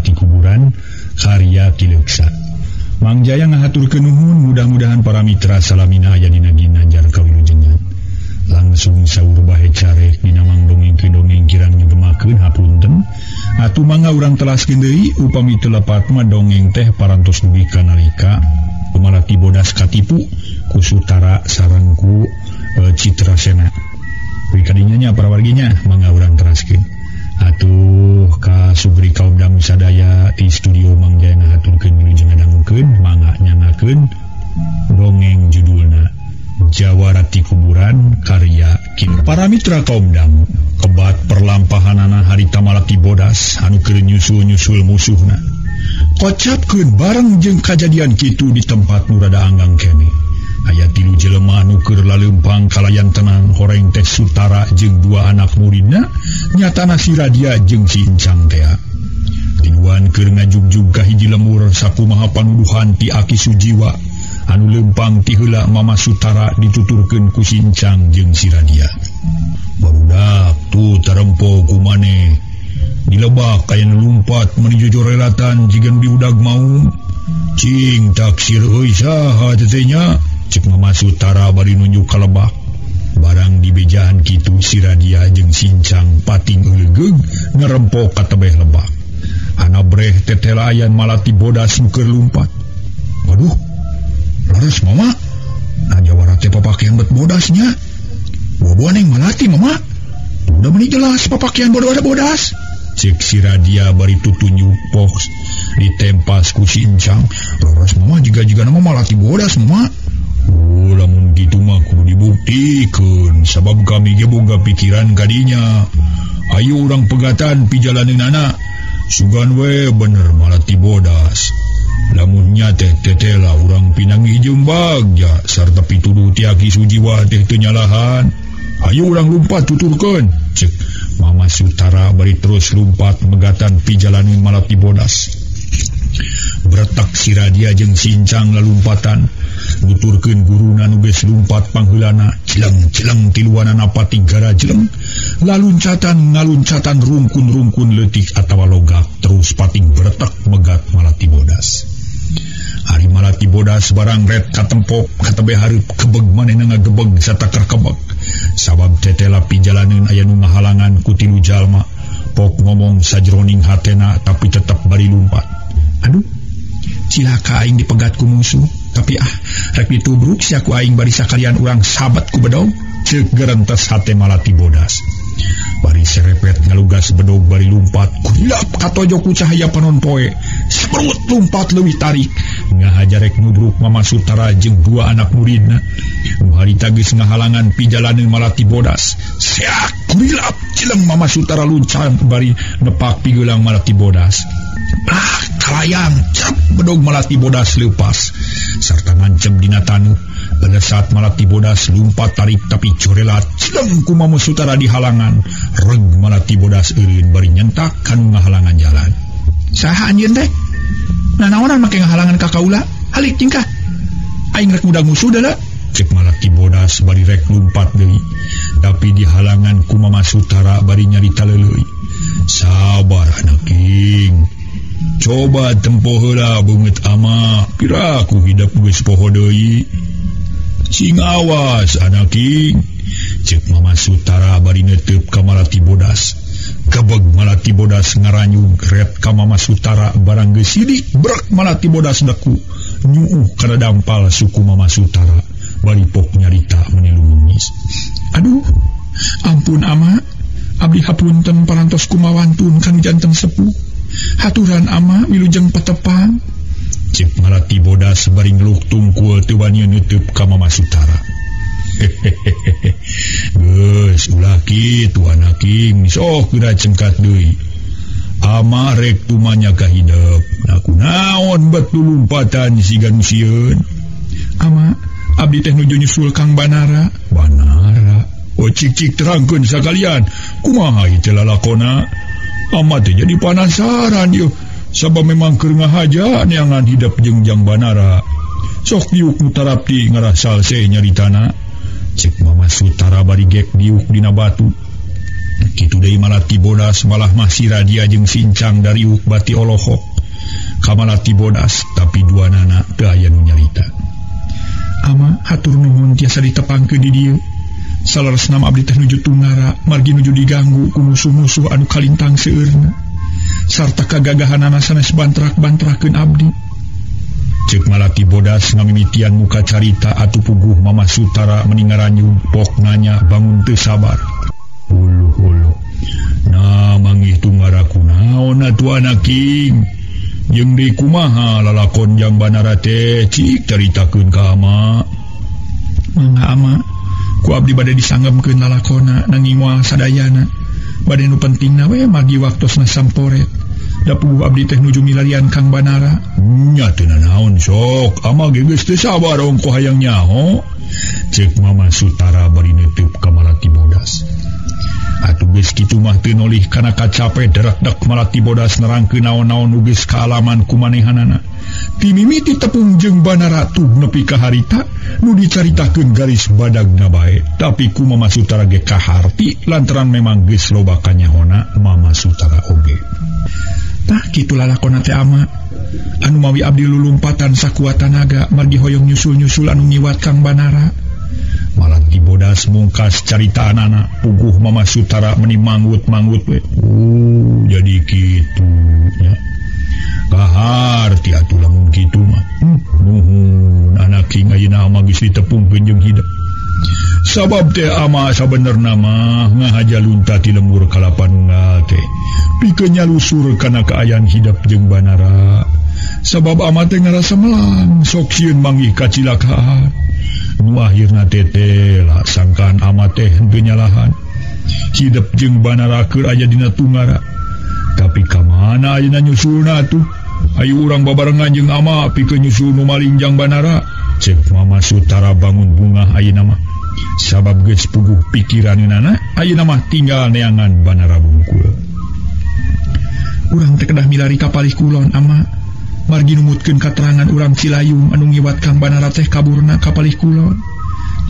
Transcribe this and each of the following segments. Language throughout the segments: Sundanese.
Jawara ti Kuburan karya Ki Leuksa. Mang Jaya ngahaturkeun nuhun, mudah-mudahan para mitra salamina aya dina ginanjar kawilujengan. Langsung saur bahe carek dina mang dongeng-dongeng kirang nyegemakeun hapunten. Atuh mangga urang telaskeun deui upami teu lepat mah dongeng teh parantos dugi ka nalika Malati Bodas katipu ku Sutara sareng ku Citrasena. Kuy kadinya nya para warginya mangga urang teraskeun. Atuh ka Sugri kaum dangu sadaya di studio Mang Jaya ngahaturkeun wilujeng ngadangukeun mangga nyangakeun dongeng judulna Jawara ti Kuburan karya Ki. Para mitra kaum dangu, kebat perlampahanana harita Malati Bodas anu keur nyusul-nyusul musuhna. Kocapkeun bareng jeung kajadian kitu di tempat nu rada anggang kene. Aya tilu jelema nu keur laleumpang kalayan tenang, horeng teh Sutara jeung dua anak muridna, nyatana si Radia jeung si Incang tea. Tiluan keur ngajugjug ka hiji lemur sakumaha panuduhan ti Aki Sujiwa anu leumpang ti heula Mama Sutara dituturkeun ku si Incang jeung si Radia. Barudak tuh tarempo ku maneh. Dilebak aya nu lumpat menuju jorelatan jiga nu diudag maung. Cing taksir euy saha teh nya? Cek Mama Sutara bari nunjuk ka lebak. Barang dibejaan kitu si Radia jeung Sincang pating eulegeug ngarempo ka tebeh lebak. Anabreh tetelayan Malati Bodas nu keur lumpat. Waduh, leres Mama. Nah jawara teh papakean bet bodasnya. Boboan yang Malati Mama. Udah meni jelas papakean bodo ada bodas. Cek si Radia bari tutunjuk pox ditempas ku si Incang. Leres Mama jiga-jiga nama Malati Bodas Mama. Oh, lamun kitu mah kudu dibuktikeun sabab kami ge boga pikiran kadinya. Ayo urang pegatan pijalaneunana. Sugan we bener Malati Bodas. Lamun nya teh tetela urang pinangi jeung bagja sarta pituduh ti Aki Sujiwa teh teu nyalahan. Ayo urang lumpat tuturkeun. Cek Mama Sutara bari terus lumpat megatan pijalaneun Malati Bodas. Bretak si Radia jeung Sincang lalumpatan. Nuturkeun guruna nu geus lumpat pangheulana, jeleng-jeleng tiluanana pating garajleng, laluncatan ngaluncatan rungkun-rungkun leutik atawa logak terus pating bretek megat Malati Bodas. Ari Malati Bodas barang ret katempok katebe hareup kebeg manehna ngagebeg satakar kebeg. Sabab tetela pijalaneun aya nu ngahalangan ku tilu jalma. Pok ngomong sajroning hatena tapi tetep bari lumpat. Aduh, cilaka aing dipegat ku musuh. Tapi ah, rek ditubruk sia ku aing bari sakalian urang sahabat ku bedog. Ceuk gerentes hate Malati Bodas. Bari serepet ngalugas bedog bari lumpat. Kulap katojo ku cahaya panon poe. Seperut lumpat leuwih tarik. Ngahaja rek nubruk Mama Sutara jeung dua anak muridna. Nu harita geus ngahalangan pijalaneun Malati Bodas. Seak kurilap cileng Mama Sutara luncan bari nepak pigeulang Malati Bodas. Ah, kalayang cap bedog Malati Bodas leupas sarta ngancem dina tanuh. Pada saat Malati Bodas lumpat tarik tapi corelat cileng ku Mama Sutara dihalangan. Reg Malati Bodas eureun bari nyentak kanu ngahalangan jalan. Saha anjeun teh? Nanaonan make ngahalangan ka kaula? Halik tingkah. Aing rek mudah musuh deuleu. Cek Malati Bodas bari rek lumpat deui. Tapi dihalangan ku Mama Sutara bari nyarita leuleuy. Sabar anak king. Coba tempo heula beungeut ama, piraku hidep geus poho deui. Sing awas anak king. Cek Mama Sutara bari neteup ka Malati Bodas. Gebeg Malati Bodas ngaranyug ret ka Mama Sutara barang geus sidik brek Malati Bodas deku. Nyuuh kana dampal suku Mama Sutara bari pok nyarita meni lumeungis. Aduh, ampun ama, abdi hapunten parantos kumawantun kanu janten sepuh. Haturan ama wilujeng patepang. Cek Malati Bodas bari ngeluk tungkul teu wani neuteub ka Mama Sutara. Hehehe. Geus ulah kitu anak king, sok geura cengkat deui. Ama rek tumanya ka hidep. Nah kunaon bet lumpatan siga nu sieun. Ama abdi teh nuju nyusul Kang Banara. Banara. Oh cik-cik terangkeun sakalian. Kumaha ieu teh lalakona? Ama teh jadi panasaran yeuh. Sabab memang keur ngahaja neangan hidep jeung Jang Banara. Sok diuk nu tarapti ngarah salse nyaritana. Cek Mama Sutara bari gek diuk dina batu. Kitu deui Malati Bodas malah mah si Radia jeung Sincang dariuk bati olohok ka Malati Bodas tapi dua nana teu aya nu nyarita. Ama hatur nuhun tiasa ditepangkeun di dieu. Saleresna mah abdi teh nuju tungara margi nuju diganggu ku musuh-musuh anu kalintang seueurna sarta kagagahanana sanes bantrak-bantrakeun abdi. Ceuk Malati Bodas ngamimitian muka carita atuh puguh Mama Sutara meni ngaranjug pok nanya bangun teu sabar. Uluh-uluh. Nah manggih tunggara kunaon atuh anaking. Jeung deui kumaha lalakon Jang Banara teh cik caritakeun ka ama. Mangga ama, ku abdi bade disanggemkeun lalakona nanging moal sadayana. Bade nu pentingna we margi waktosna samporet. Da puguh abdi teh nuju milarian Kang Banara. Nya teu nanaon sok, ama ge geus teu sabar ongkoh hayang nyaho. Ceuk Mama Sutara bari neuteub ka Malati Bodas. Atuh geus kitu mah teu nolih kana kacape derak-dek Malati Bodas nerangkeun naon-naon nu geus kaalaman ku manehanana. Ti mimiti tepung jeung Banara tuh nepi ka harita nu dicaritakeun garis badagna bae, tapi ku Mama Sutara ge kaharti lantaran memang geus loba kanyahona Mama Sutara oge. Tah kitu lalakona teh ama. Anu mawi abdi lulumpatan sakuat tanaga margi hoyong nyusul-nyusul anu ngiwat Kang Banara. Malati Bodas mungkas caritaanana puguh Mama Sutara meni manggut-manggut we. Jadi kitu nya. Kaharti atuh lamun kitu mah. Nuhun anak king ayeuna mah geus ditepungkeun jeung hidep. Sabab teh ama sabenerna mah ngahaja lunta ti lembur kalapan teh. Pikeun nyalusur kana kaayaan hidep jeung Banara. Sabab ama teh ngarasa melang sok sieun manggih kacilakaan. Nu akhirna teh lah sangkaan ama teh henteu nyalahan. Hidep jeung Banara keur aya dina tunggara. Tapi ka mana ayeuna nyusulna atuh? Ayo urang babarengan jeung ama pikeun nyusul nu maling Jang Banara. Ceuk Mama Sutara bangun bungah ayeuna mah. Sabab geus puguh pikiraneunana ayeuna mah tinggal neangan Banara bungkul. Urang teh kedah milari ka palih kulon ama. Margi numutkeun katerangan urang Cilayung anu ngiwat Kang Banara teh kaburna ka palih kulon.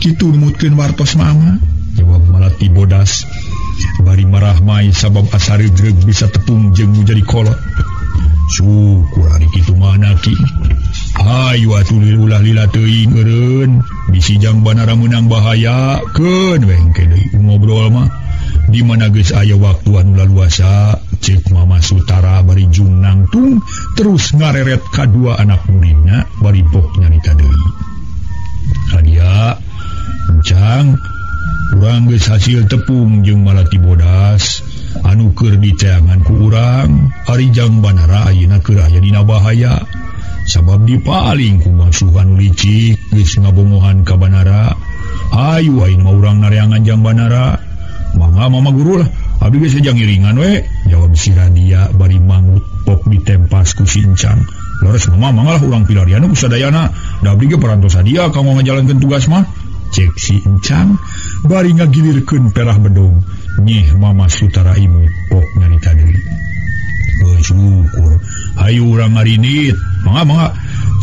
Kitu numutkeun wartos mah ama. Jawab Malati Bodas bari marah mai sabab asa regreg bisa tepung jeung nu jadi kolot. Syukur ari kitu mah anaki. Hayu atuh ulah lila teuing eureun bisi Jang Banara meunang bahaya keun we engke deui ngobrol mah. Di mana geus aya waktu anu laluasa. Ceuk Mama Sutara bari jung nangtung terus ngareret kadua anak muridna bari pok nyarita deui. Hadia encang urang geus hasil tepung jeung Malati Bodas anu keur diteangan ku urang. Ari Jang Banara ayeuna keur aya dina bahaya sabab dipaling ku musuh anu licik geus ngabongohan ka Banara. Hayu ayeuna mah urang nareangan Jang Banara. Mangga Mama Guru lah, abdi geus jang iringan we. Jawab si Radia bari mangut pok ditempas ku si Encang. Leres Mama, mangga lah urang pilarian ku sadayana. Da abdi ge parantos sadia kanggo ngajalankeun tugas mah. Cek si Encang bari ngagilirkeun perah bedong. Nyeh Mama Sutara imut pok nyarita deui. Syukur hayu urang ngarinit. Mangga mangga.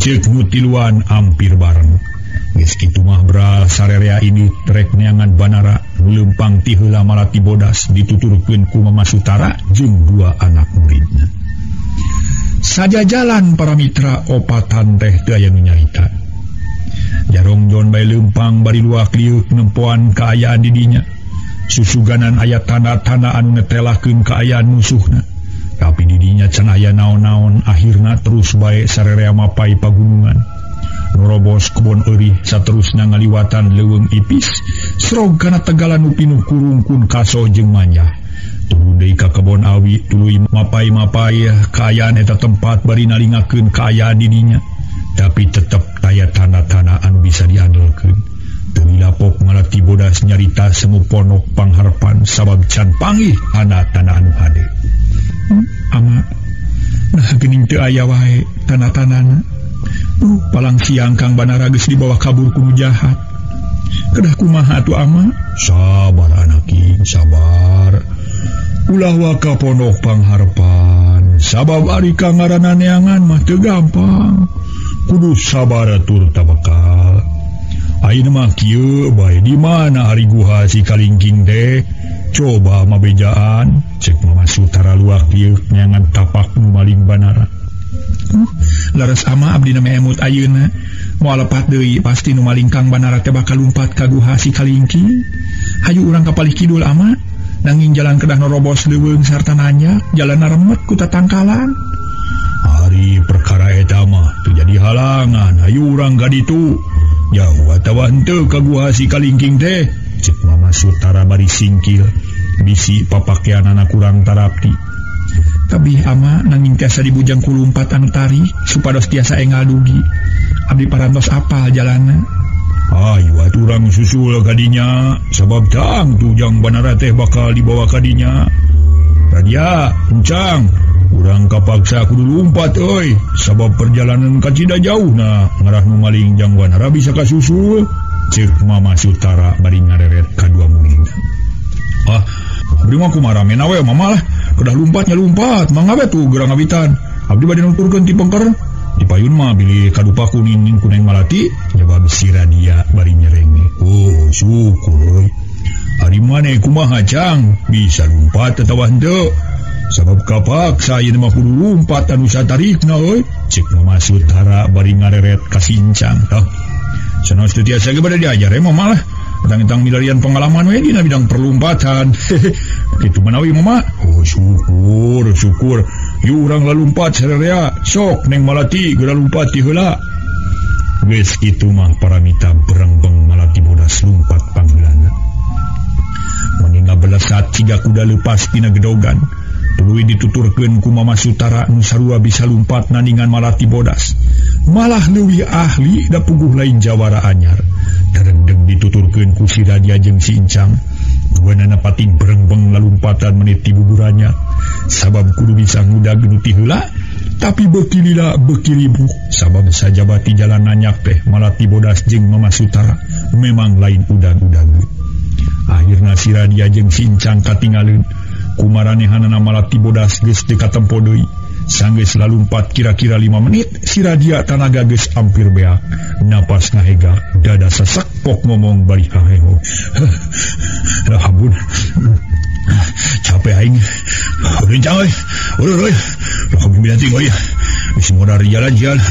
Ceuk nu tiluan ampir bareng. Geus kitu mah bra sarerea ini trek neangan Banara leumpang ti heula Malati Bodas dituturkeun ku Mama Sutara jeung dua anak muridna. Sajajalan para mitra opatan teh teu aya nu nyarita. Jarong Jon bae leumpang bari luak liuk nempoan kaayaan di dinya. Susuganan aya tanda-tanda anu netelakeun kaayaan musuhna. Tapi di dinya can aya naon-naon akhirna terus bae sarerea mapai pagunungan. Norobos kebon eurih saterusna ngaliwatan leuweung ipis srog kana tegalan nu pinuh kurungkun kaso jeung manjah. Turun deui ka kebon awi tuluy mapai-mapai kaayaan eta tempat bari nalingakeun kaayaan di dinya. Tapi tetep taya tanda-tanda anu bisa diandelkeun. Teu lapok Malati Bodas nyarita semu ponok pangharpan sabab can panggih tanda-tanda anu hade. Ama nah geuning teu aya wae tanda-tandana. Palang siang Kang Banara geus dibawa kabur ku nu jahat. Kedah kumaha atuh ama? Sabar anaki, sabar. Ulah waka pondok pangharpan. Sabab ari ka ngaranna neangan mah teu gampang. Kudu sabar tur tabakal. Ayeuna mah kieu bae di mana ari guha si kalingking teh? Coba mah bejaan cek Mama Sutara luak liuk nyangan tapak nu maling banara. Laras ama abdi na emut ayeuna moal lepat deui pasti nu maling Kang Banara teh bakal lumpat ka guha si Kalingking. Hayu urang ka palih kidul ama, nanging jalan kedah norobos leuweung sarta nanjak, jalan remet ku tatangkalan. Ari perkara eta mah teu jadi halangan, hayu urang ka ditu. Jauh atawa henteu ka guha si Kalingking teh, cek Mama Sutara bari singkil, bisi papakeanana kurang tarapti. Kabih ama nanging tiasa dibujang ku lumpat anu tarik supados tiasa engal dugi. Abdi parantos apal jalanna. Ayo atuh urang susul kadinya, sabab tang tujang Banara teh bakal dibawa kadinya. Radia, Encang, urang kapaksa kudu lumpat euy, sabab perjalanan kacida jauh na ngarah nu maling jang Banara bisa kasusul. Ceuk Mama Sutara bari ngareret kadua muridna. Ah, abdi mah kumaha ramena we mama lah. Kedah lumpatnya lumpat, mangga we tuh gerang ngawitan. Abdi bade nuturkeun ti pengker. Di payun mah bilih kadupa kuning ku Neng Malati, jawab si Radia bari nyerenge. Oh, syukur euy. Ari maneh kumaha Cang, bisa lumpat atawa henteu? Sabab kapaksa ieu mah kudu lumpat anu satarikna euy. Cek Mama Sutara bari ngareret ka Sincang. Tah. Sanes teu tiasa ge bade diajar mama lah. Tentang milarian pengalaman we dina bidang perlumpatan. Kitu manawi mama. Oh syukur, syukur. Yuk urang lalumpat sarerea. Sok Neng Malati geura lumpat ti heula. Geus kitu mah paramita berengbeng Malati bodas lumpat pangheulana. Meni ngabelesat ciga kuda leupas tina gedogan. Tuluy dituturkeun ku Mama Sutara nu sarua bisa lumpat nandingan Malati bodas. Malah leuwih ahli da puguh lain jawara anyar. Darendeng dituturkeun ku si Radia jeung si Incang. Duanana pating berengbeng lalumpatan menit buburannya. Sabab kudu bisa ngudag nu ti heula, tapi beuki lila beuki ribuh. Sabab sajabati jalan nanyak teh Malati bodas jeung Mama Sutara memang lain udag-udag. Akhirna si Radia jeung si Incang katingaleun. Kumaranehanana Malati bodas geus teu katempo deui. Sanggeus lalumpat kira-kira 5 menit, si Radia tanaga geus hampir beak. Napas ngahegak, dada sesak pok ngomong bari haheho. Lah ampun. Capek aing. Rencang euy. Euy euy. Lah kabimbilan euy. Geus modar jalan-jalan.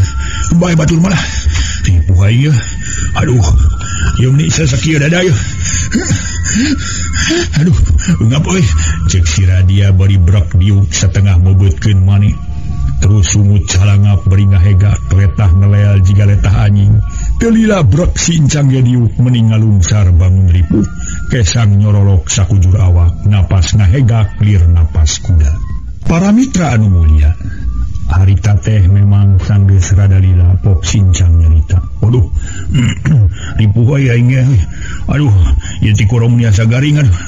Bae batur malah. Tipu aing. Aduh. Ieu meni sasakieu dada ieu. Aduh, ngap euy. Ceuk si Radia bari brek diuk setengah mebeutkeun maneh. Terus sungut calangap bari ngahegak, letah ngelel jiga letah anjing. Teu lila brek si Incang ge diuk meni ngalungsar bangun ripuh. Kesang nyorolok sakujur awak, napas ngahegak lir napas kuda. Para mitra anu mulia, harita teh memang sanggeus rada lila pok Sincang nyarita. Aduh, ripuh euy aing ge. Aduh, ieu ti korong biasa garing aduh.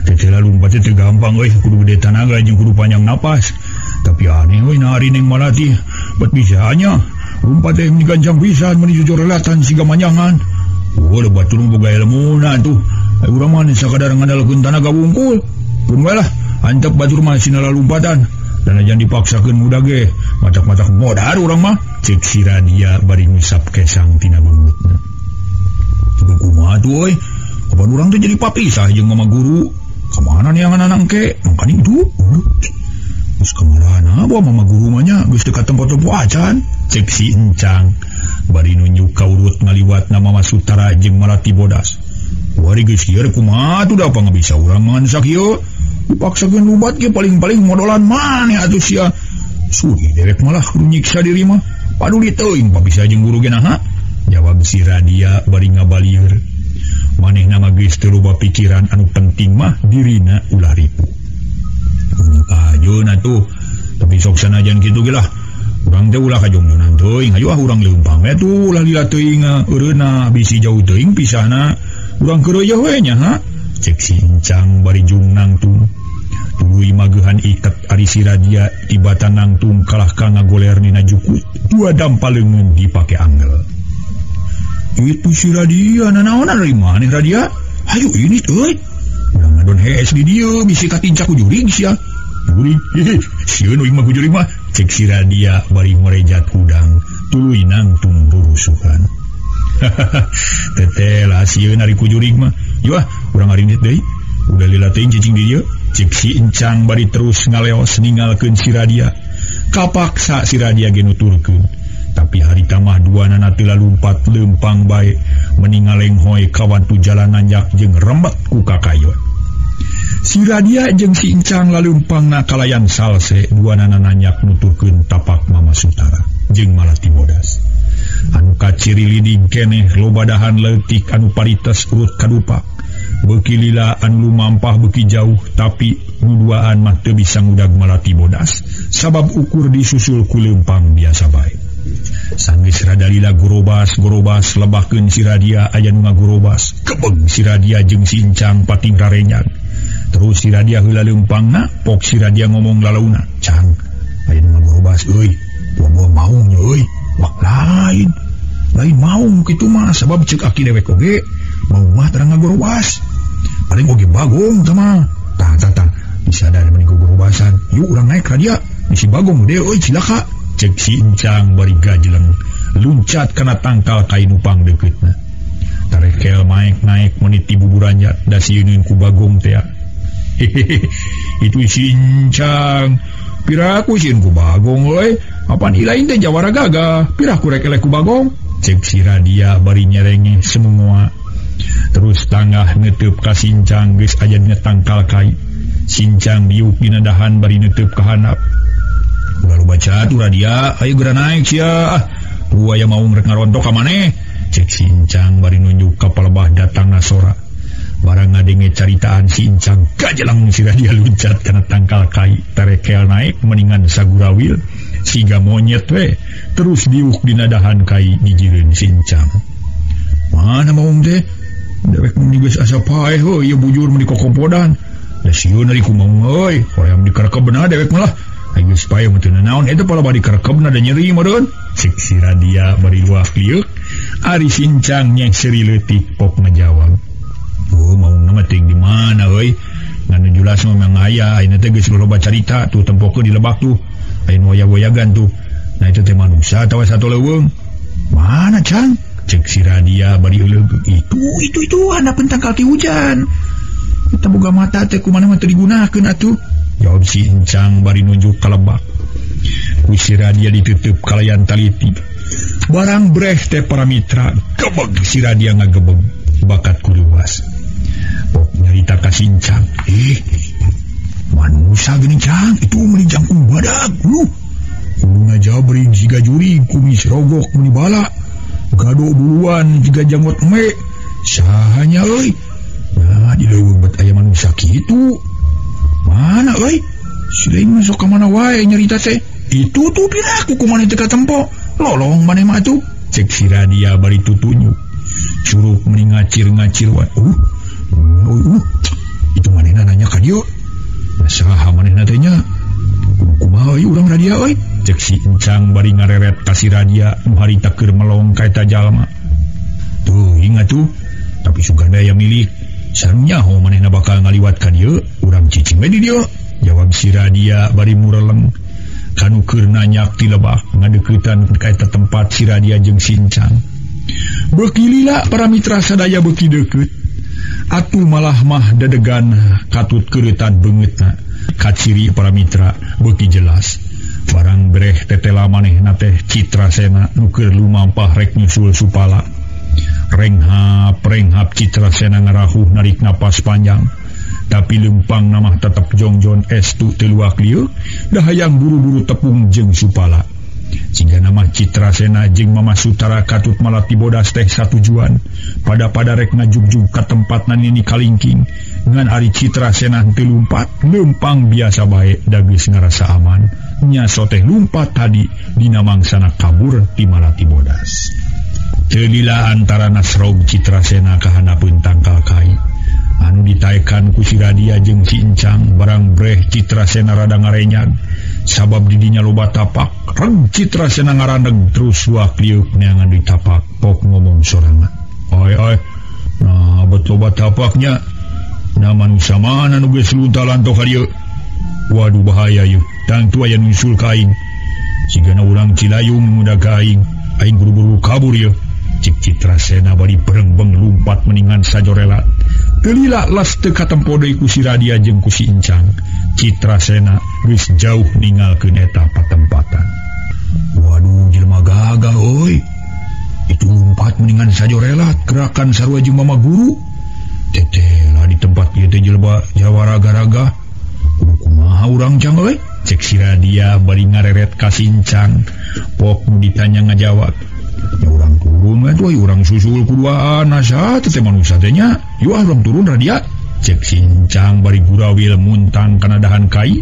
Teh lumpat teh gampang euy, kudu gede tanaga jeung kudu panjang napas. Tapi aneh euy nah ari Neng Malati, bet bisanya lumpat teh meni gancang pisan meni jojorelatan siga manjangan. Oh, da batur boga elmuna atuh. Ai urang mah sakadar ngandalkeun tanaga wungkul. Keun we lah, antep batur mah sina lalumpatan. Dan aja dipaksakeun muda ge, matak-matak modar urang mah. Ceuk si Radia bari ngusap kesang tina beungutna. Kumaha tuh euy? Kapan urang teh jadi papisah jeung mama guru? Kamana neangan anak engke? Mangkaning tuh. Geus kamarana bawa mama guru mah nya geus teu katempo-tempo acan. Ceuk si Encang bari nunjuk ka urut ngaliwatna Mama Sutara jeung Malati bodas. Wari geus kieu kumaha tuh da pangabisa urang mah sakieu. Dipaksakeun lumpat ge paling-paling modolan maneh atuh sia. Suri dewek malah kudu nyiksa diri mah. Paduli teuing papisah jeung guru ge naha? Jawab si Radia bari ngabalieur. Manehna mah geus teu loba pikiran anu penting mah dirina ulah ripuh. Ayeuna tuh, tapi sok sanajan kitu ge lah. Urang teh ulah kajongjonan teuing, hayu ah urang leumpang we tuh ulah lila teuing eureuna bisi jauh teuing pisahna. Urang keureuy we nya ha. Cek si Incang bari jung nangtung. Tuluy mageuhan iket ari si Radia tibatan nangtung kalah ka ngagoler nina jukut. Dua dampal leungeun dipake angel. Itu si Radia nanaonan ari maneh Radia? Hayu ini euy. Urang ngadon hees di dieu bisi katincak ku jurig sia. Jurig. Sieun euy mah ku jurig mah. Cek si Radia bari ngorejat hudang tuluy nangtung rurusuhan. Teteh lah sieun ari ku jurig mah. Yuh, urang ngarinit deui. Udah lila teuing cicing di dieu. Cek si Encang bari terus ngaleos ninggalkeun si Radia. Kapaksa si Radia ge nuturkeun. Tapi harita mah duanana teu lalumpat leumpang bae meni ngalenghoy kawantu jalan nanjak jeung remet ku kakayon. Si Radia jeung si Encang laleumpangna kalayan salse duanana nanjak nuturkeun tapak Mama Sutara jeung Malati Bodas. Anu kaciri liding keneh lobadahan leutik anu parites urut kadupak. Beuki lila anu lumampah beuki jauh tapi nu duaan mah teu bisa ngudag Malati Bodas sabab ukur disusul ku leumpang biasa bae. Sanggeus rada lila gorobas-gorobas lebakeun si Radia aya nu ngagorobas. Kebeg si Radia jeung si Encang pating rarenyag. Terus si Radia heula leumpangna, pok si Radia ngomong lalauna, "Cang, aya nu ngagorobas euy, buah-buah maung nya euy." Wah, lain. Lain maung kitu mah sabab ceuk aki dewek oge maung mah terang ngagorobas. Paling oge bagong tah mah. Tah tah tah, bisa ada mending gorobasan. Yuk urang naik Radia, bisi bagong gede euy cilaka. Cek si Encang bari gajeleng luncat kana tangkal kai nupang deukeutna. Tarekel naik-naik meniti buburannya da sieuneun ku bagong teh. Hehehe, itu si Encang. Piraku sieun ku bagong euy. Apaan ilain teh jawara gagah. Piraku rek eleh ku bagong. Cek si Radia bari nyerenge semua. Terus tangah neuteub ka Sincang geus aya dina tangkal kai. Sincang diuk dina dahan bari neuteub ka handap. Lalu baca tuh Radia, ayo geura naik sia. Ah, aya maung rek ngarontok ka maneh. Cek Sincang bari nunjuk ka palebah datangna sora. Barang ngadenge caritaan si Encang gajelang si Radia luncat kana tangkal kai. Tarekel naik mendingan sagurawil siga monyet we. Terus diuk dina dahan kai gigireun si Encang. Mana maung teh? Dewek mun geus asa paeh heuh ieu bujur mun dikokompodan. Da sieun ari ku maung euy, hoream dikarekebna dewek mah lah. Geus paeh mah teu nanaon eta palebah dikarekebna da nyeri meureun. Cek si Radia bari luak lieuk. Ari si Encang nyeng seuri leutik pok ngajawab. Oh, maung mah teuing di mana euy? Ngan nu jelas mah memang aya, ayeuna teh geus loba carita tuh tempokeun di lebak tuh. Aya nu wayag-wayagan tuh. Nah itu teh manusia atawa satu leuweung. Mana Cang? Cek si Radia bari euleuh. Itu handapeun tangkal ti hujan. Eta boga mata teh kumaha mah teu digunakeun atuh. Jawab si Encang bari nunjuk ka lebak. Ku si Radia ditutup kalayan taliti. Barang breh teh para mitra, gebeg si Radia ngagebeg bakat ku luas. Pok nyarita ka si Encang, manusia geuning Cang, itu meuni jangkung badag lu. Kuluna jabring siga jurig, kumis rogok meuni bala. Gado buluan jiga janggot me. Sahanya euy. Nah, di leuweung bet aya manusia kitu. Mana euy? Si lain masuk ka mana wae nyarita teh. Itu tuh piraku kumaha teu katempo. Lolong maneh mah atuh. Cek si Radia bari tutunjuk. Curug meni ngacir-ngacir wae. Itu manehna nanya ka dieu. Nah, saha manehna teh nya? Kumaha euy urang Radia euy? Cek si Encang bari ngareret ka si Radia nu harita keur melong ka eta jalma. Tuh ingat tuh. Tapi sugan aya milik. Sarunya ho manehna bakal ngaliwat ka dieu, urang cicing we di dieu. Jawab si Radia bari mureleng. Kanu keur nanyak ti lebak ngadeuketan ka eta tempat si Radia jeung si Encang. Beuki lila para mitra sadaya beuki deukeut. Atuh malah mah dedegan katut keureutan beungeutna. Kaciri para mitra beuki jelas. Barang breh tetela manehna teh Citra Sena nu keur lumampah rek nyusul Supala. Renghap-renghap Citra Sena ngarahuh narik napas panjang. Tapi lempang namah tetep jongjon estu teu luak lieu, da hayang buru-buru tepung jeung Supala. Sehingga nama Citra Sena jeung Mama Sutara katut Malati Bodas teh satujuan. Pada-pada rek ngajugjug ka tempatna Nini Kalingking. Ngan ari Citra Sena teu lumpat, lempang biasa bae da geus ngarasa aman. Nya teh lumpat tadi dina mangsana kabur ti Malati Bodas. Teu lila antara nasrog Citra Sena kahanapeun tangkal kai. Anu ditaekan ku si Radia jeung si Encang barang breh Citra Sena rada ngarenyag. Sabab didinya loba tapak, reng Citra Sena ngaraneg terus luak liuk neangan deui tapak, pok ngomong sorangan. Oi oi, nah bet loba tapaknya. Nah manusia mana nu geus lunta lantok ka dieu? Waduh bahaya yeuh, tangtu aya nu nyusul ka aing. Sigana urang Cilayung ngudag ka aing, aing buru-buru kabur yeuh. Cik Cek Citrasena bari berengbeng lumpat meningan sajorelat. Teu lila las teu katempo deui ku si Radia jeung ku si Incang. Citrasena geus jauh ninggalkeun eta patempatan. Waduh, jelema gagah euy. Itu lumpat meningan sajorelat gerakan sarua jeung mama guru. Teteh lah di tempat ieu teh jelema jawara garaga. Kudu kumaha urang cang euy? Cek si Radia bari ngareret ka si Incang. Pok nu ditanya ngajawab. Ya urang turun we tuh, urang susul kuduaan asa teh manusia teh nya. Yuk ah urang turun Radia. Cek si Incang bari gurawil muntang kana dahan kai.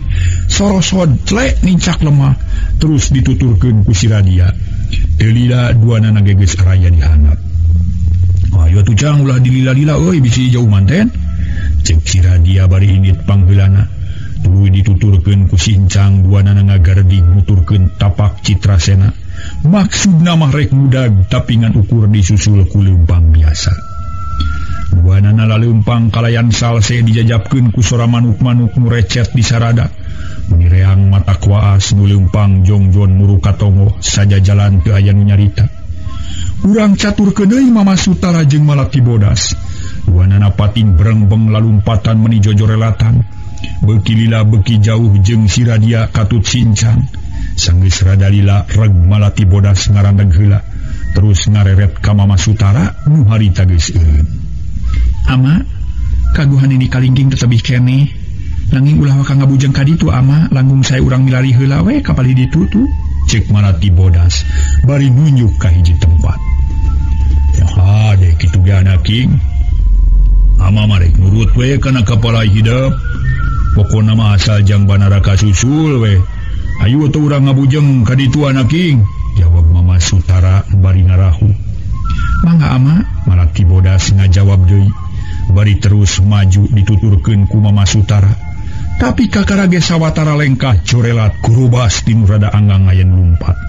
Sorosod tlek nincak lemah terus dituturkeun ku si Radia. Teu lila duanana ge geus araya di handap. Ayo atuh cang ulah dilila-lila euy bisi jauh manten. Cek si Radia bari indit pangheulana. Tuluy dituturkeun ku si Incang duanana ngagardi nuturkeun tapak Citrasena. Maksudna mah rek mudag tapi ngan ukur disusul ku leumpang biasa. Duanana laleumpang kalayan salse dijajapkeun ku sora manuk-manuk nu recet di sarada. Meni reang mata kuaas nu leumpang jongjon muru katongo saja jalan teu aya nu nyarita. Urang caturkeun deui Mama Sutara jeung Malati Bodas. Duanana pating berengbeng lalumpatan meni jojorelatan. Beuki lila beuki jauh jeung si Radia katut si Incang. Sanggeus rada lila reg Malati Bodas ngarandeg heula terus ngareret ka Mama Sutara nu harita geus eureun. Ama, kaguhan ini kalingking tetebih keneh. Nanging ulah waka ngabujeng ka ditu ama, langgung sae urang milari heula we ka palih ditu tuh. Cek Malati Bodas bari nunjuk ka hiji tempat. Ya hade kitu ge anaking. Ama mah rek nurut we kana kapala hidep. Pokona mah asal jang Banara kasusul we. Ayo atuh urang ngabujeng ka ditu anaking, jawab Mama Sutara bari ngarahu. Mangga ama, Malati Bodas ngajawab deui. Bari terus maju dituturkeun ku Mama Sutara. Tapi kakara ge sawatara lengkah corelat kurubas tinu rada anggang ayen lumpat.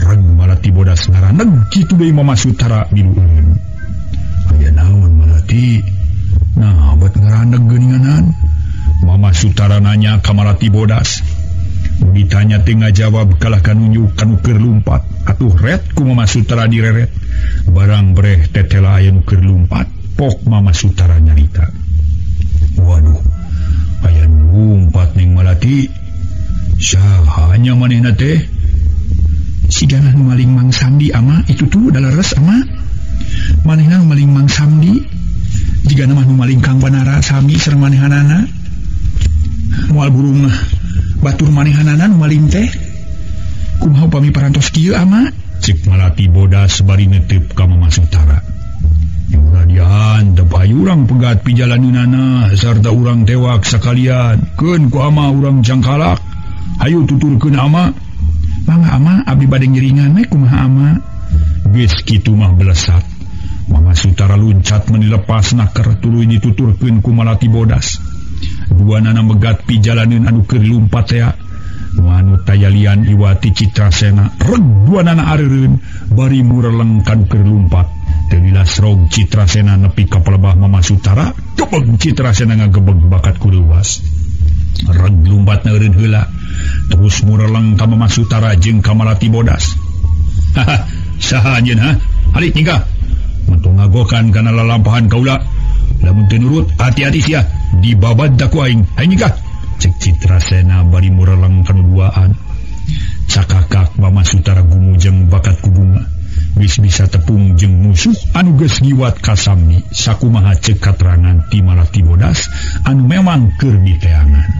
Reg Malati Bodas ngaraneg kitu deui Mama Sutara milu eureun. Aya naon Malati? Nah, bet ngaraneg geuninganan. Mama Sutara nanya ka Malati Bodas. Ditanya teu ngajawab kalah kanunjuk kanu keur lumpat. Atuh ret ku Mama Sutara direret. Barang breh tetela aya nu keur lumpat. Pok Mama Sutara nyarita. Waduh, aya nu lumpat ning Malati. Saha nya manehna teh? Sigana nu maling Mang Samdi ama, itu tuh daleres ama. Manehna nu maling Mang Samdi. Jigana mah nu maling Kang Banara sami sareng manehanana. Moal burung batur manehanana nu maling teh. Kumaha upami parantos kieu ama? Cek Malati Bodas bari netep ka Mama Sutara. Radian teu payu urang pegat pijalaneunana sarta urang tewak sakalian. Keun ku ama urang cangkalak. Hayu tuturkeun ama. Mangga ama, abdi bade ngiringan we kumaha ama? Geus kitu mah belesat. Mama Sutara luncat meni lepas naker tuluy dituturkeun ku Malati Bodas. Duanana megat pijalaneun anu keur lumpat tea. Nu anu tayalian iwati Citrasena. Reg duanana areureun bari mureleng kanu keur lumpat. Teu lila srog Citrasena nepi ka palebah Mama Sutara, gebeg Citrasena ngagebeg bakat ku leuwas. Reg lumpat eureun heula. Terus mureleng ka Mama Sutara jeung ka Malati Bodas. Haha, saha anjeun ha? Halik nyingkah. Mentu ngagokan kana lalampahan kaula. Lamun teu nurut, hati-hati sia, dibabad da ku aing. Hayu nyingkah. Cek Citrasena bari mureleng kanu duaan. Cakakak Mama Sutara gumujeng bakat ku bunga. Geus bisa tepung jeung musuh anu geus ngiwat ka Samdi. Sakumaha ceuk katerangan ti Malati Bodas anu memang keur diteangan.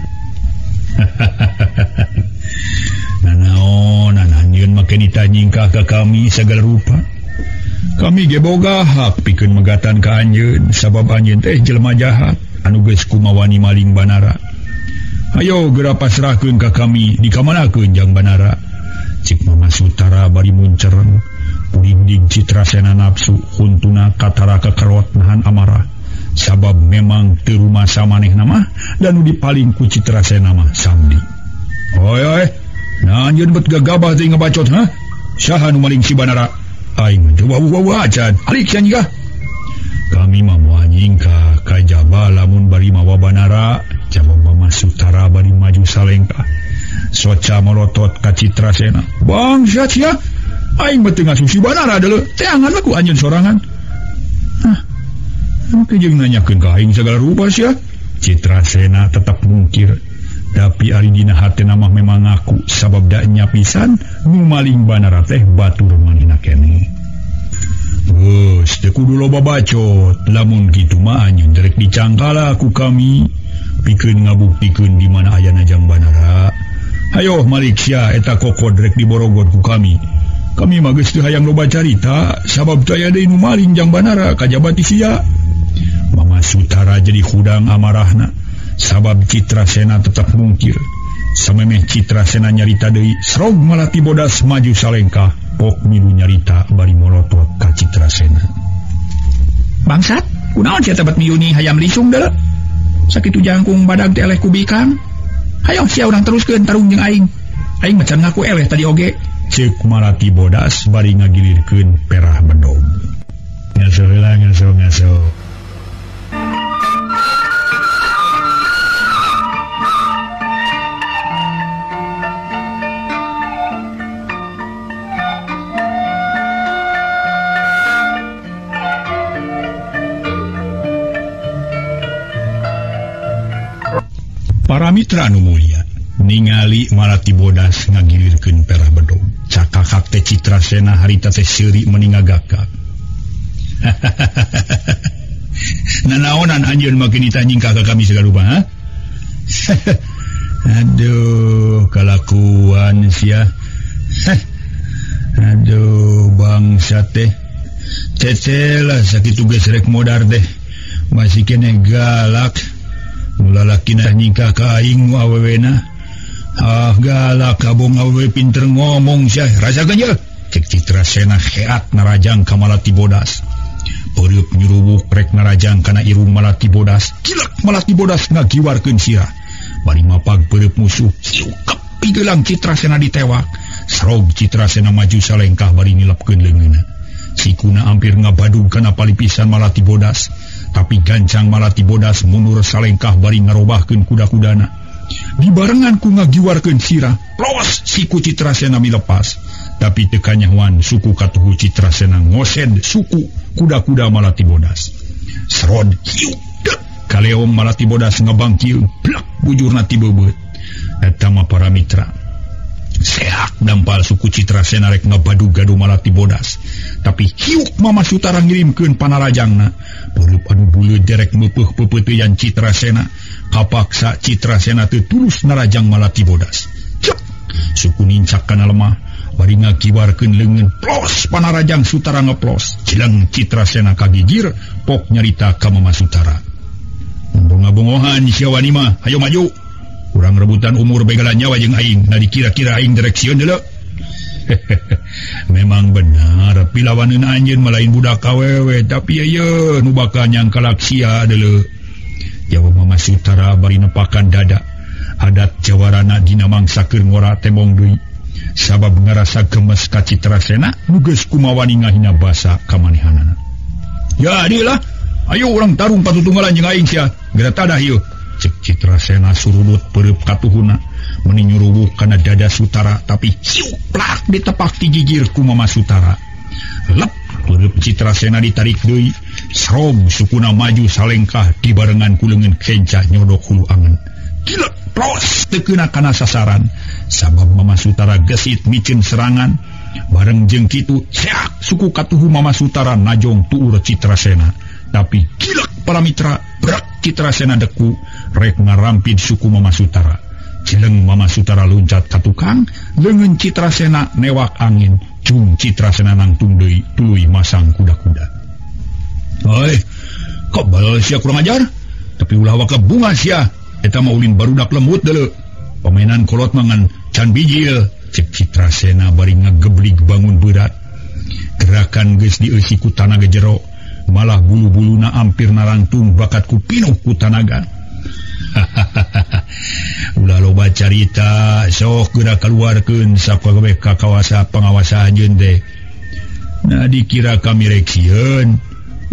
Nanaonan anjeun make ditanyingkah ka kami sagala rupa. Kami ge boga hak pikeun megatan ka anjeun sabab anjeun teh jelema jahat anu geus kumawani maling Banara. Ayo geura pasrahkeun ka kami dikamanakeun jang Banara. Cik Mama Sutara bari muncereng. Puding Citrasena nafsu huntuna katara kekerot nahan amarah. Sabab memang teu rumasa manehna mah dan nu dipaling ku Citrasena mah Samdi. Oi oi, nah anjeun bet gagabah teh ngabacot ha? Saha nu maling si Banara? Aing teu wawuh-wawuh acan. Alik sia nyigah. Kami mah moal nyingkah kajaba lamun bari mawa Banara. Jawab Mama Sutara bari maju salengkah. Soca molotot ka Citrasena. Bangsat sia. Aing mah teu ngasup si Banara deuleu. Teangan ku anjeun sorangan. Hah. Engke jeung nanyakeun ka aing sagala rupa sia. Citrasena tetap mungkir. Tapi ari dina hatena mah memang ngaku sabab da nya pisan nu maling Banara teh batur manehna keneh. Geus teu kudu loba bacot, lamun kitu mah anjeun rek dicangkala ku kami pikeun ngabuktikeun di mana ayana Jang Banara. Hayoh malik sia eta kokod rek diborogot ku kami. Kami mah geus teu hayang loba carita sabab teu aya deui nu maling Jang Banara kajaba ti sia. Mama Sutara jadi hudang amarahna sabab Citrasena tetap mungkir. Samemeh Citrasena nyarita deui, srog Malati Bodas maju salengkah, pok milu nyarita bari molotot ka Citrasena. Bangsat, kunaon sia teh bet miuni hayam lisung deuleu? Sakitu jangkung badag teh eleh ku bikang. Hayo sia urang teruskeun tarung jeung aing. Aing mah can ngaku eleh tadi oge. Ceuk Malati Bodas bari ngagilirkeun perah bedog. Ngaso heula ngaso ngaso. Para mitra anu mulia, ningali Malati Bodas ngagilirkeun perah bedog. Cakakak teh Citrasena harita teh seuri meuni ngagakak. Nanaonan anjeun mah kini tanyingkah ka kami sagala rupa, ha? Aduh, kalakuan sia. Aduh, bangsa teh. Teteh lah sakitu geus rek modar teh. Masih keneh galak. Lalaki nah nyingkah ka aing nu awewena. Ah galak kabong awewe pinter ngomong sia. Rasakeun ye. Cek Citrasena heat narajang ka Malati Bodas. Peureub nyuruwuk rek narajang kana irung Malati Bodas. Cilek Malati Bodas ngagiwarkeun sirah. Bari mapag peureub musuh. Siukep pigelang Citrasena ditewak. Srog Citrasena maju salengkah bari nilepkeun leungeunna. Sikuna hampir ngabadug kana palipisan Malati Bodas. Tapi gancang Malati Bodas mundur salengkah bari ngarobahkeun kuda-kudana. Dibarengan ku ngagiwarkeun sirah, plos siku Citrasena milepas. Tapi teu kanyahoan suku katuhu Citrasena ngosed suku kuda-kuda Malati Bodas. Srod hiuk dek kaleong Malati Bodas ngabangkil plak bujurna ti beubeut. Eta mah para mitra. Seak dampal suku Citrasena rek ngabadug gaduh Malati Bodas. Tapi hiuk Mama Sutara ngirimkeun panarajangna. Peureub anu buleud derek meupeuh peupeuteuyan Citrasena. Kapaksa Citrasena teu tulus narajang Malati Bodas. Cek suku nincak kana lemah bari ngakibarkeun leungeun plos panarajang Sutara ngeplos. Cileng Citrasena kagigir pok nyarita ka Mama Sutara. Bongga-bongohan sia wani mah, hayo maju. Urang rebutan umur begalan nyawa jeung aing, nah dikira-kira aing derek sieun deuleu. Memang benar pilawaneun anjeun mah lain budak awewe, tapi ieu nu bakal nyangkalak sia deuleu. Jawab Mama Sutara bari nepakan dada. Adat jawarana dina mangsa keur ngora tembong deui. Sabab ngarasa gemes ka Citrasena nu geus kumawani ngahina basa ka manehanana. Ya adilah, ayo urang tarung patutunggalan jeung aing sia. Geura tadah ieu. Cek Citrasena surudut peureub katuhuna meuni nyuruwuk kana dada Sutara, tapi siuplak ditepak ti gigir ku Mama Sutara. Lep peureub Citrasena ditarik deui, srog sukuna maju salengkah dibarengan ku leungeun kenca nyodok hulu angen. Gilek plos teu keuna kana sasaran sabab Mama Sutara gesit miceun serangan. Bareng jeung kitu seak suku katuhu Mama Sutara najong tuur Citrasena. Tapi gilek para mitra, brak Citrasena deku rek ngarampid suku Mama Sutara. Cileng Mama Sutara luncat ka tukang, leungeun Citrasena newak angin, cung Citrasena nangtung deui tuluy masang kuda-kuda. Hoi, kebal sia kurang ajar, tapi ulah waka bunga sia. Eta mah ulin barudak lemut deuleu. Pamainan kolot mangan can bijil. Cek Citrasena bari ngageblig bangun berat. Gerakan geus dieusi ku tanaga jero. Malah bulu-buluna ampir narangtung bakat ku pinuh ku tanaga. Ulah loba carita, sok geura kaluarkeun sakabeh ka kawasa pangawasa anjeun teh. Nah dikira kami rek sieun.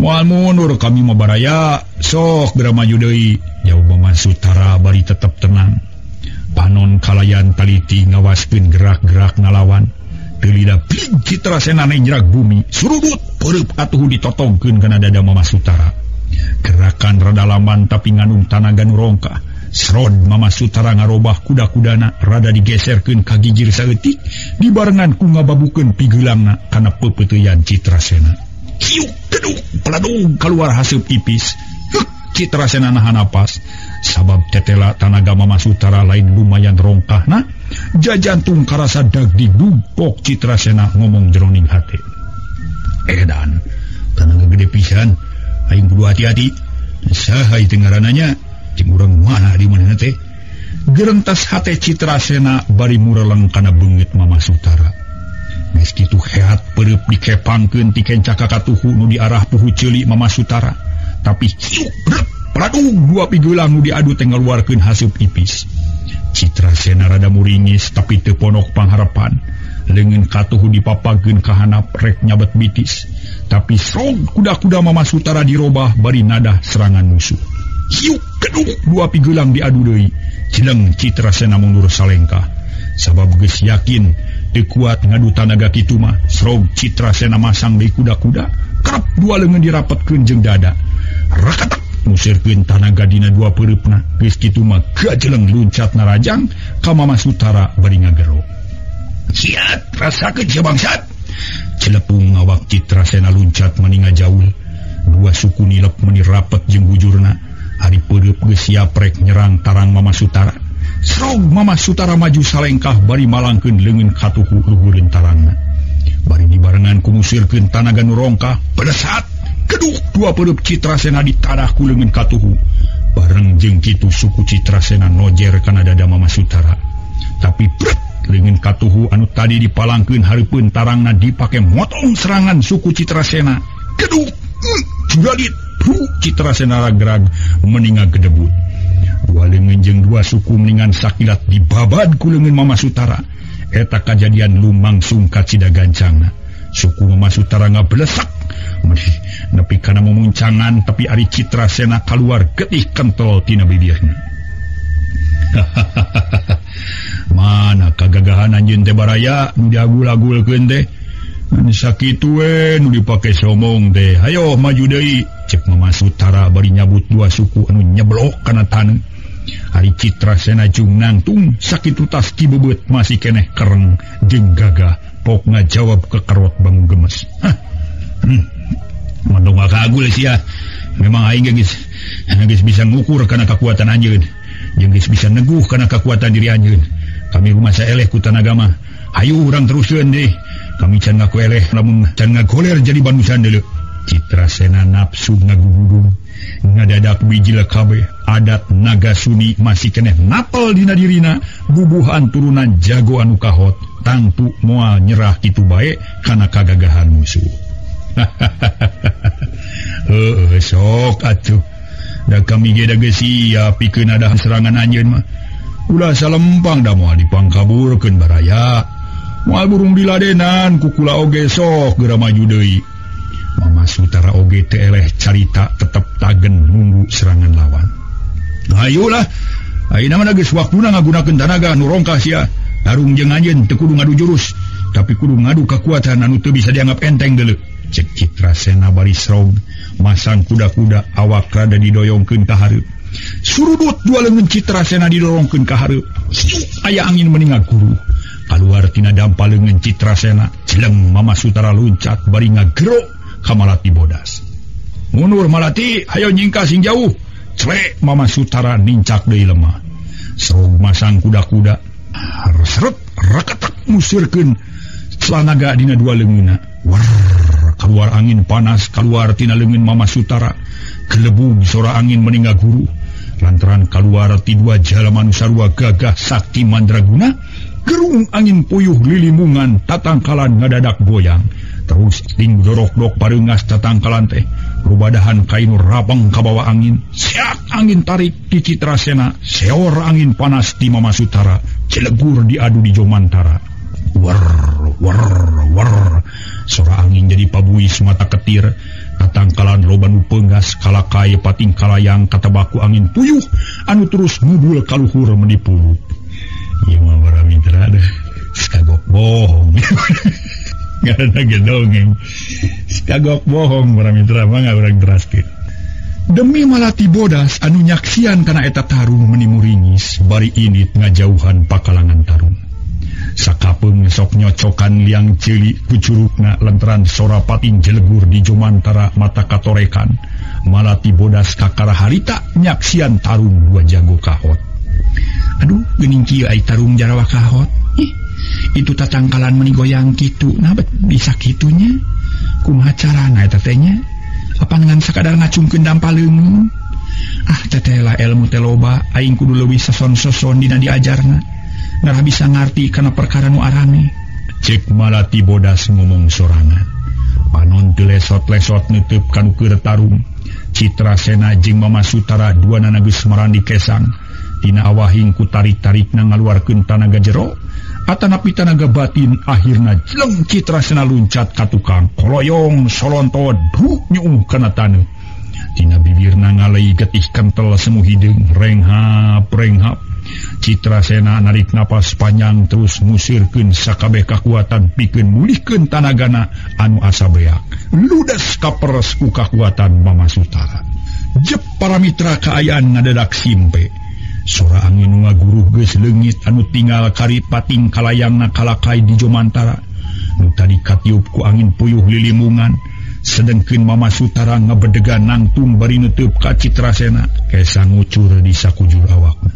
Moal mundur kami mah baraya, sok geura maju deui. Jawab Mama Sutara bari tetep tenang. Panon kalayan taliti ngawaskeun gerak-gerak ngalawan. Teu lila plig Citrasena nenjrag bumi surudut peureub katuhu ditotongkeun kana dada Mama Sutara. Gerakan rada laman tapi ngandung tanaga nu rongkah. Srod Mama Sutara ngarobah kuda-kudana rada digeserkeun ka gigir saeutik dibarengan ku ngababukeun pigeulangna kana peupeuteuyan Citrasena. Kiuk keduk peladung keluar haseup ipis. Hek Citrasena nahan napas sabab tetela tanaga Mama Sutara lain lumayan rongkahna. Jajantung karasa dagdigdug pok Citrasena ngomong jeroning hate. Edan tanaga gede pisan aing kudu hati-hati. Saha ieu ngarananya? Jeung urang mana di manehna teh? Gerentas hate Citrasena bari mureleng kana beungeut Mama Sutara. Geus kitu heat peureub dikepangkeun ti kencaka katuhu nu diarah puhu ceuli Mama Sutara. Tapi hiuk brep peladung dua pigeulang nu diadu teh ngaluarkeun haseup ipis. Citrasena rada muringis tapi teu ponok pangharepan. Leungeun katuhu dipapagkeun ka handap rek nyabet bitis. Tapi srog kuda-kuda Mama Sutara dirobah bari nadah serangan musuh. Hiuk keduk dua pigeulang diadu deui. Cileng Citrasena mundur salengkah. Sabab geus yakin teu kuat ngadu tanaga kitu mah. Srog Citrasena masang deui kuda-kuda. Kerep dua leungeun dirapetkeun jeung dada. Rakatak musirkeun tanaga dina dua peureupna. Geus kitu mah gajeleng luncat narajang ka Mama Sutara bari ngagero. Siat rasakeun sia bangsat. Celepung awak Citrasena luncat maninga jaul. Dua suku nilep meni rapet jeung bujurna. Ari peureub geus siap rek nyerang tarang Mama Sutara. Srog Mama Sutara maju salengkah bari malangkeun leungeun katuhu luhureun tarangna. Bari dibarengan ku musirkeun tanaga nu rongkah, pedesat keduk dua peureub Citrasena ditadah ku leungeun katuhu. Bareng jeung kitu suku Citrasena nojer kana dada Mama Sutara. Tapi brek leungeun katuhu anu tadi dipalangkeun hareupeun tarangna dipake motong serangan suku Citrasena. Keduk juradit Citrasena ragrag meninga gedebut. Dua leungeun jeung dua suku meningan sakilat dibabad ku leungeun Mama Sutara. Eta kajadian lumangsung kacida gancangna. Suku Mama Sutara ngablesak nepi kana mumuncangan tapi ari Citrasena kaluar getih kental tina bibirna. Mana kagagahan anjeun teh baraya nu diagul-agulkeun teh. Sakitu we nu dipake somong teh. Hayo maju deui. Cek Mama Sutara bari nyabut dua suku anu nyeblok kana taneuh. Ari Citrasena jung nangtung sakitu tas ki beubeut masih keneh kereng jeung gagah pok ngajawab kekerot bangun gemes. Hah. Mandong kagul sia. Memang aing geus bisa ngukur kana kakuatan anjeun. Jeung geus bisa neguh kana kakuatan diri anjeun. Kami rumasa eleh ku tanaga mah. Hayu urang teruskeun deui. Kami can ngaku eleh lamun can ngagoler jadi banusan deuleu. Citrasena nafsu ngagugudung ngadadak bijil kabeh adat naga suni masih keneh napel dina dirina bubuhan turunan jago anu kahot tangtu moal nyerah kitu bae kana kagagahan musuh. Heuh sok atuh da kami ge da geus siap pikeun adahan serangan anjeun mah. Ulah salempang da moal dipangkaburkeun baraya. Moal burung diladenan kukula oge sok geura maju deui. Mama Sutara oge teu eleh carita tetep tagen nunggu serangan lawan. Ayolah, ayeuna mah geus waktuna ngagunakeun tanaga nu rongkah sia. Tarung jeung anjeun teu kudu ngadu jurus, tapi kudu ngadu kakuatan anu teu bisa dianggap enteng deuleu. Cek Citrasena bari srog masang kuda-kuda awak rada didoyongkeun ka hareup. Surudut dua leungeun Citrasena didorongkeun ka hareup. Aya angin meninga guru. Kaluar tina dampa leungeun Citrasena, jeleng Mama Sutara luncat bari ngagero ka Malati bodas. Mundur Malati, hayo nyingkah sing jauh. Clek Mama Sutara nincak deui lemah. Srog masang kuda-kuda, seret reketek musirkeun celanaga dina dua leungeunna. War, keluar angin panas keluar tina leungeun Mama Sutara. Gelebug sora angin meningga guru. Lantaran keluar ti dua jalma nu sarua gagah sakti mandraguna, gerung angin puyuh lilimungan tatangkalan ngadadak goyang. Terus ting dorok-dok pareungas tatangkalan teh rubadahan kainu rabang kabawa angin. Siak angin tarik ti Citrasena, seor angin panas ti Mama Sutara, celegur diadu di Jomantara. War war war, sora angin jadi pabuis mata ketir. Tatangkalan loba nu peunggas kalakai pating kalayang katabaku angin puyuh anu terus ngudul kaluhur menipu. Ieu mah para mitra deh, kagok bohong. Ngaranna ge dongeng. Kagok bohong para mitra mangga urang teraskeun. Demi Malati Bodas anu nyaksian kana eta tarung meni muringis bari init ngajauhan pakalangan tarung. Sakapeung sok nyocokan liang ceuli ku curugna lantaran sora pating jelegur di jomantara mata katorekan. Malati Bodas kakara harita nyaksian tarung dua jago kahot. Aduh, geuning kieu ai tarung jarawa kahot. Ih, itu tatangkalan meni goyang kitu. Nah, bisa kitunya. Kumaha carana eta teh nya? Apa ngan sakadar ngacungkeun dampa leungeun? Ah, teteh lah ilmu teh loba, aing kudu leuwih soson-soson dina diajarna. Ngarah bisa ngarti kana perkara nu arane. Cek Malati Bodas ngomong sorangan. Panon teu lesot-lesot neuteub kanu keur tarung. Citrasena jeung Mama Sutara duanana geus marandi kesang. Tina awahing ku tarik-tarikna ngaluarkeun tanaga jero atanapi tanaga batin, akhirna jeleng Citrasena luncat ka tukang koloyong solonto duk nyuuh kana taneuh. Tina bibirna ngalei getih kentel semu hideung renghap renghap. Citrasena narik napas panjang terus musirkeun sakabeh kakuatan pikeun mulihkeun tanagana anu asa beak. Ludes kaperes ku kakuatan Mama Sutara. Jep para mitra kaayaan ngadadak simpe. Sora angin nu ngaguruh geus leungit anu tinggal kari pating kalayangna kalakai di jomantara. Nu tadi katiup ku angin puyuh lilimungan. Sedengkeun Mama Sutara ngabedegan nangtung bari neuteub ka Citrasena. Kesa ngucur di sakujur awakna.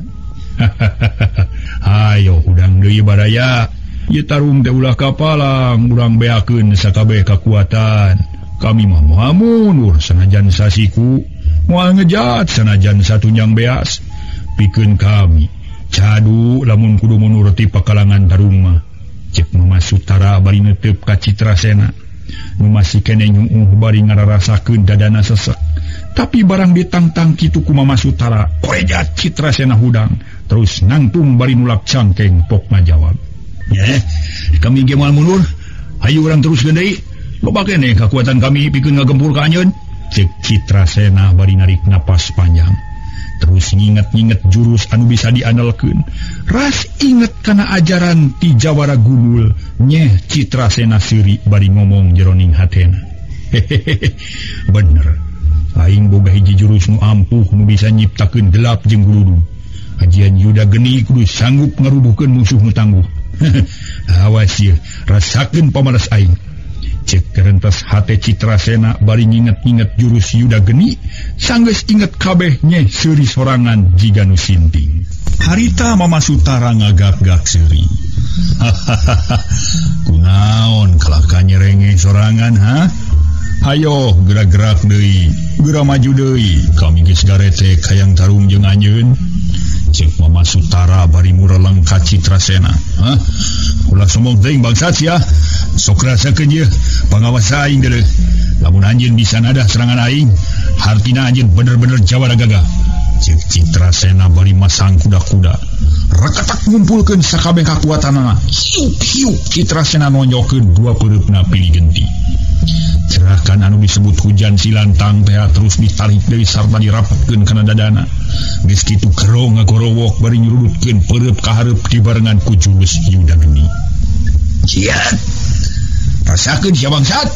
Hayo hudang deui baraya. Ieu tarung teh ulah kapalang, urang beakeun sakabeh kakuatan. Kami mah moal mundur sanajan sasiku, moal ngejat sanajan satunjang beas. Pikeun kami cadu lamun kudu mundur ti pakalangan tarung mah. Cek Mama Sutara bari neuteub ka Citrasena. Nu masih keneh nyuuh bari ngararasakeun dadana sesek. Tapi barang ditangtang kitu ku Mama Sutara, korejat Citrasena hudang, terus nangtung bari nulak cangkeng pok ngajawab. Kami ge moal mundur, hayu urang teruskeun deui. Loba keneh kakuatan kami pikeun ngagempur ka anjeun. Cek Citrasena bari narik napas panjang. Terus nginget-nginget jurus anu bisa diandalkeun. Ras inget kana ajaran ti Jawara Gundul, nyeh Citrasena seuri bari ngomong jeroning hatena. Hehehe, bener. Aing boga hiji jurus nu ampuh nu bisa nyiptakeun gelap jeung guludug. Ajian Yuda Geni kudu sanggup ngarubuhkeun musuh nu tangguh. Awas ieu, rasakeun pamalas aing. Cek kerentas hate Citrasena bari nginget-nginget jurus Yuda Geni, sanggeus inget kabeh nyeh seuri sorangan jiga nu sinting. Harita Mama Sutara ngagak-gak seuri. Hahaha, kunaon kalaka nyerenge sorangan ha? Hayo gerak-gerak deui, geura maju deui. Kami geus garetek hayang tarung jeung anjeun. Cek Mama Sutara bari mureleng ka Citrasena. Hah? Ulah sombong teuing bangsat sia. Sok rasakeun ieu pangawas aing deuleu. Lamun anjeun bisa nadah serangan aing, hartina anjeun bener-bener jawara gagah. Cek Citrasena bari masang kuda-kuda. Rekatak ngumpulkeun sakabeh kakuatanana. Hiuk-hiuk Citrasena nonjokeun dua peureupna pilih genti. Cerakan anu disebut hujan silantang teh terus ditarik deui sarta dirapetkeun kana dadana. Geus kitu gero ngagorowok bari nyurudutkeun peureub ka hareup dibarengan ku jurus Yuda Geni. Jiat! Rasakeun sia bangsat!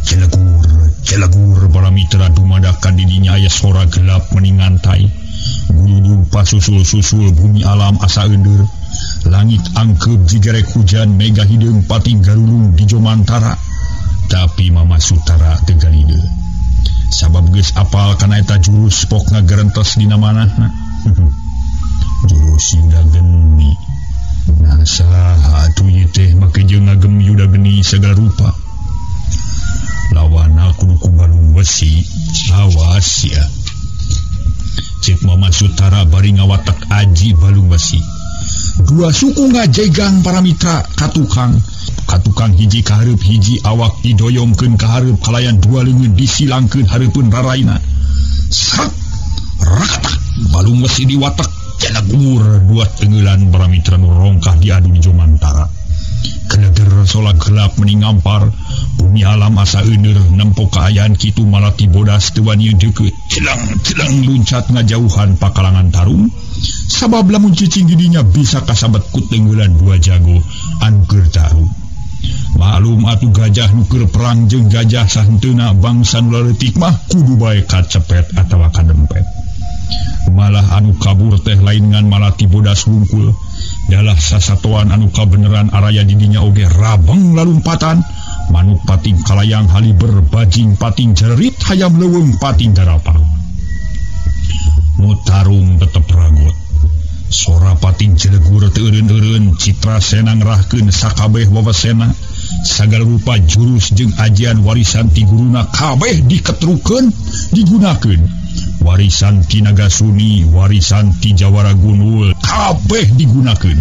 Celegur, celegur para mitra dumadakan di dinya aya sora gelap meningantai. Guludug pasusul-susul bumi alam asa eundeur. Langit angkeub jigerek hujan mega hideung pating garulung di jomantara. Tapi Mama Sutara teu galide. Sabab geus apal kana eta jurus pok ngagerentes dina manahna. Jurus Yuda Geni. Nah saha atuh ieu teh make jeung ngagem Yuda Geni sagala rupa. Lawana kudu ku balung besi. Awas ya. Cek Mama Sutara bari ngawatek aji balung besi. Dua suku ngajegang para mitra ka tukang. Katukang hiji kahareup hiji awak didoyongkeun ka hareup kalayan dua leungeun disilangkeun hareupeun raraina. Sret rakatak balung besi diwatek celegur dua tenggelan para mitra nu rongkah diadu di jomantara. Geleger sola gelap meni ngampar, bumi alam asa euneur nempo kaayaan kitu Malati Bodas teu wani deukeut. Celang-celang luncat ngajauhan pakalangan tarung. Sabab lamun cicing di dinya bisa kasabet ku tenggelan dua jago anu keur tarung. Malum atuh gajah nu keur perang jeung gajah sahenteuna bangsa nu leutik mah kudu bae kacepet atawa kadempet. Malah anu kabur teh lain ngan malati bodas wungkul. Dalah sasatoan anu kabeneran araya didinya oge rabeng lalumpatan. Manuk pating kalayang haliber bajing pating jerit hayam leuweung pating darapang. Nu tarung tetep ragot. Sora pating jelegur teu eureun-eureun Citra Sena ngerahkeun sakabeh wawasena. Sagala rupa jurus jeung ajian warisan ti guruna kabeh diketrukeun digunakeun. Warisan ti Nagasuni, warisan ti Jawara Gunul kabeh digunakeun.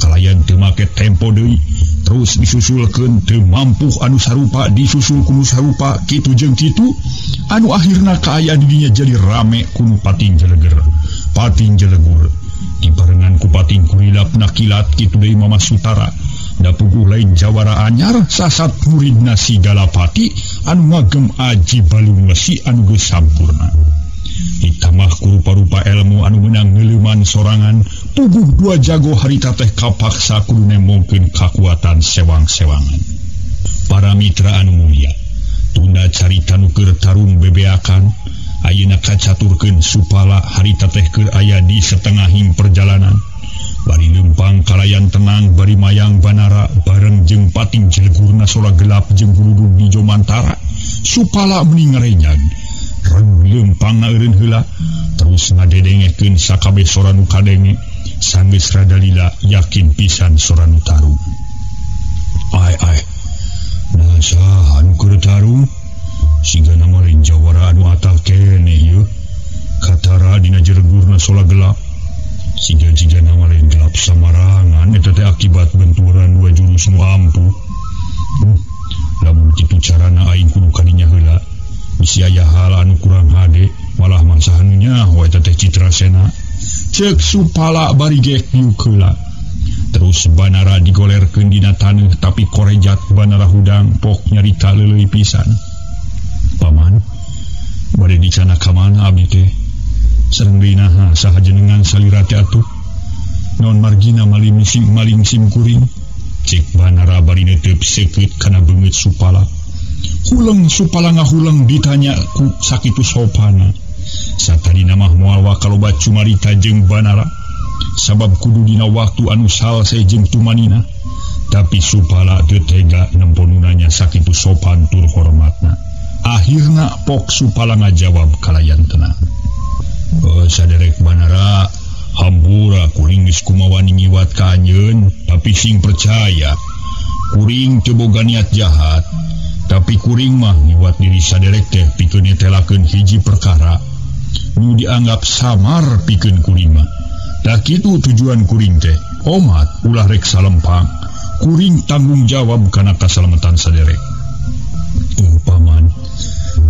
Kalayan teu make tempo deui, terus disusulkeun teu mampuh anu sarupa disusul ku nu sarupa kitu jeung kitu anu akhirna kaayaan didinya jadi rame ku nu pating jeleger, pating jelegur. Dibarengan ku pating kurilap nakilat kitu deui Mama Sutara. Da puguh lain jawara anyar sasat muridna si Galapati anu ngagem aji balung wesi anu geus sampurna. Ditambah ku rupa-rupa ilmu anu meunang ngeuleman sorangan, puguh dua jago harita teh kapaksa kudu nemongkeun kakuatan sewang-sewangan. Para mitra anu mulia, tunda carita nu keur tarung bebeakan, ayeuna kacaturkeun Supala harita teh keur aya di setengahing perjalanan. Bari lempang kalayan tenang, bari mayang Banara bareng jeung pating jelegurna sola gelap jeung gurudug di Jomantara. Supala meni ngarenyag. Reng lempang eureun heula, terus ngadedengekeun sakabeh sora nu kadenge. Sanggeus rada lila yakin pisan sora nu tarung. Ai ai. Nah saha anu keur tarung? Sigana mah lain jawara anu atah keneh ieu. Katara dina jelegurna sola gelap. Siga-siga nama lain gelap samarangan eta teh akibat benturan dua jurus nu ampuh. Lamun kitu carana aing kudu kadinya heula. Bisi aya hal anu kurang hade, malah mangsa anu nyaho eta teh Citra Sena. Ceuk Supala bari gek diuk heula. Terus Banara digolerkeun dina taneuh tapi korejat Banara hudang pok nyarita leuleuy pisan. Paman, bade dicana ka mana abdi teh? Sareng deui naha saha jenengan salira teh atuh? Naon margina maling sim kuring? Cek Banara bari neuteup seukeut kana beungeut Supala. Huleng Supala ngahuleng ditanya ku sakitu sopana. Satadina mah moal wakaloba cumarita jeung Banara. Sabab kudu dina waktu anu salse jeung tumanina. Tapi Supala teu tega nemponunanya sakitu sopan tur hormatna. Akhirna pok Supala ngajawab kalayan tenang. Oh, saderek Banara, hampura kuring geus kumawani ngiwat ka anjeun, tapi sing percaya kuring teu boga niat jahat. Tapi kuring mah ngiwat diri saderek teh pikeun netelakeun hiji perkara nu dianggap samar pikeun kuring mah. Tah kitu tujuan kuring teh, omat ulah rek salempang. Kuring tanggung jawab kana kasalametan saderek. Oh, paman,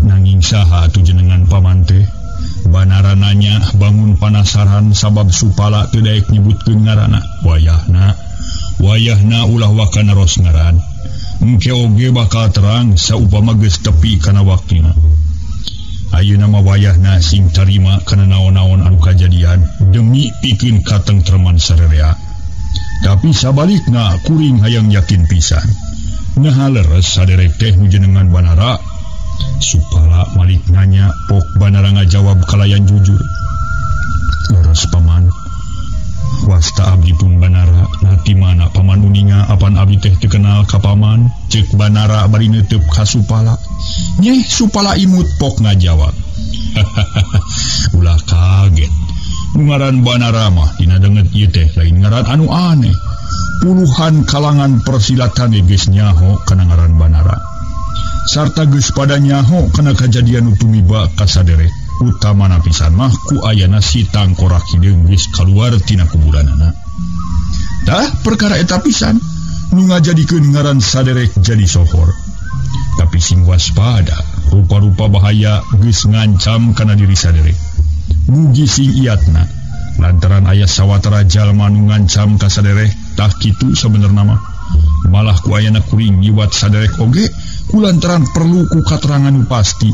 nanging saha atuh jenengan paman teh? Banara nanya bangun panasaran sabab Supala teu daek nyebutkeun ngaranna. Wayahna, wayahna ulah waka naros ngaran. Engke oge bakal terang saupama geus tepi kana waktuna. Ayeuna mah wayahna sing tarima kana naon-naon anu kajadian demi pikeun katengtreman sarerea. Tapi sabalikna kuring hayang yakin pisan. Naha leres saderek teh nu jenengan Banara? Supala malik nanya, pok Banara ngajawab kalayan jujur. Leres paman, wasta abdi pun Banara, nati mana paman uninga apan abdi teh teu kenal ka paman? Ceuk Banara bari neuteub ka Supala. Nyeh Supala imut pok ngajawab. Ulah kaget. Nu ngaran Banara mah dina denget ieu teh lain ngaran anu aneh. Puluhan kalangan persilatan geus nyaho kana ngaran Banara. Sarta geus pada nyaho kana kajadian nu tumiba ka saderek. Utamana pisan mah ku ayana si Tangkorak hideung geus kaluar tina kuburanana. Tah perkara eta pisan nu ngajadikeun ngaran saderek jadi sohor. Tapi sing waspada, rupa-rupa bahaya geus ngancam kana diri saderek. Mugi sing iatna lantaran aya sawatara jalma nu ngancam ka saderek, tah kitu sabenerna mah. Malah ku ayana kuring nyiwat saderek oge kulantaran perlu ku katerangan nu pasti.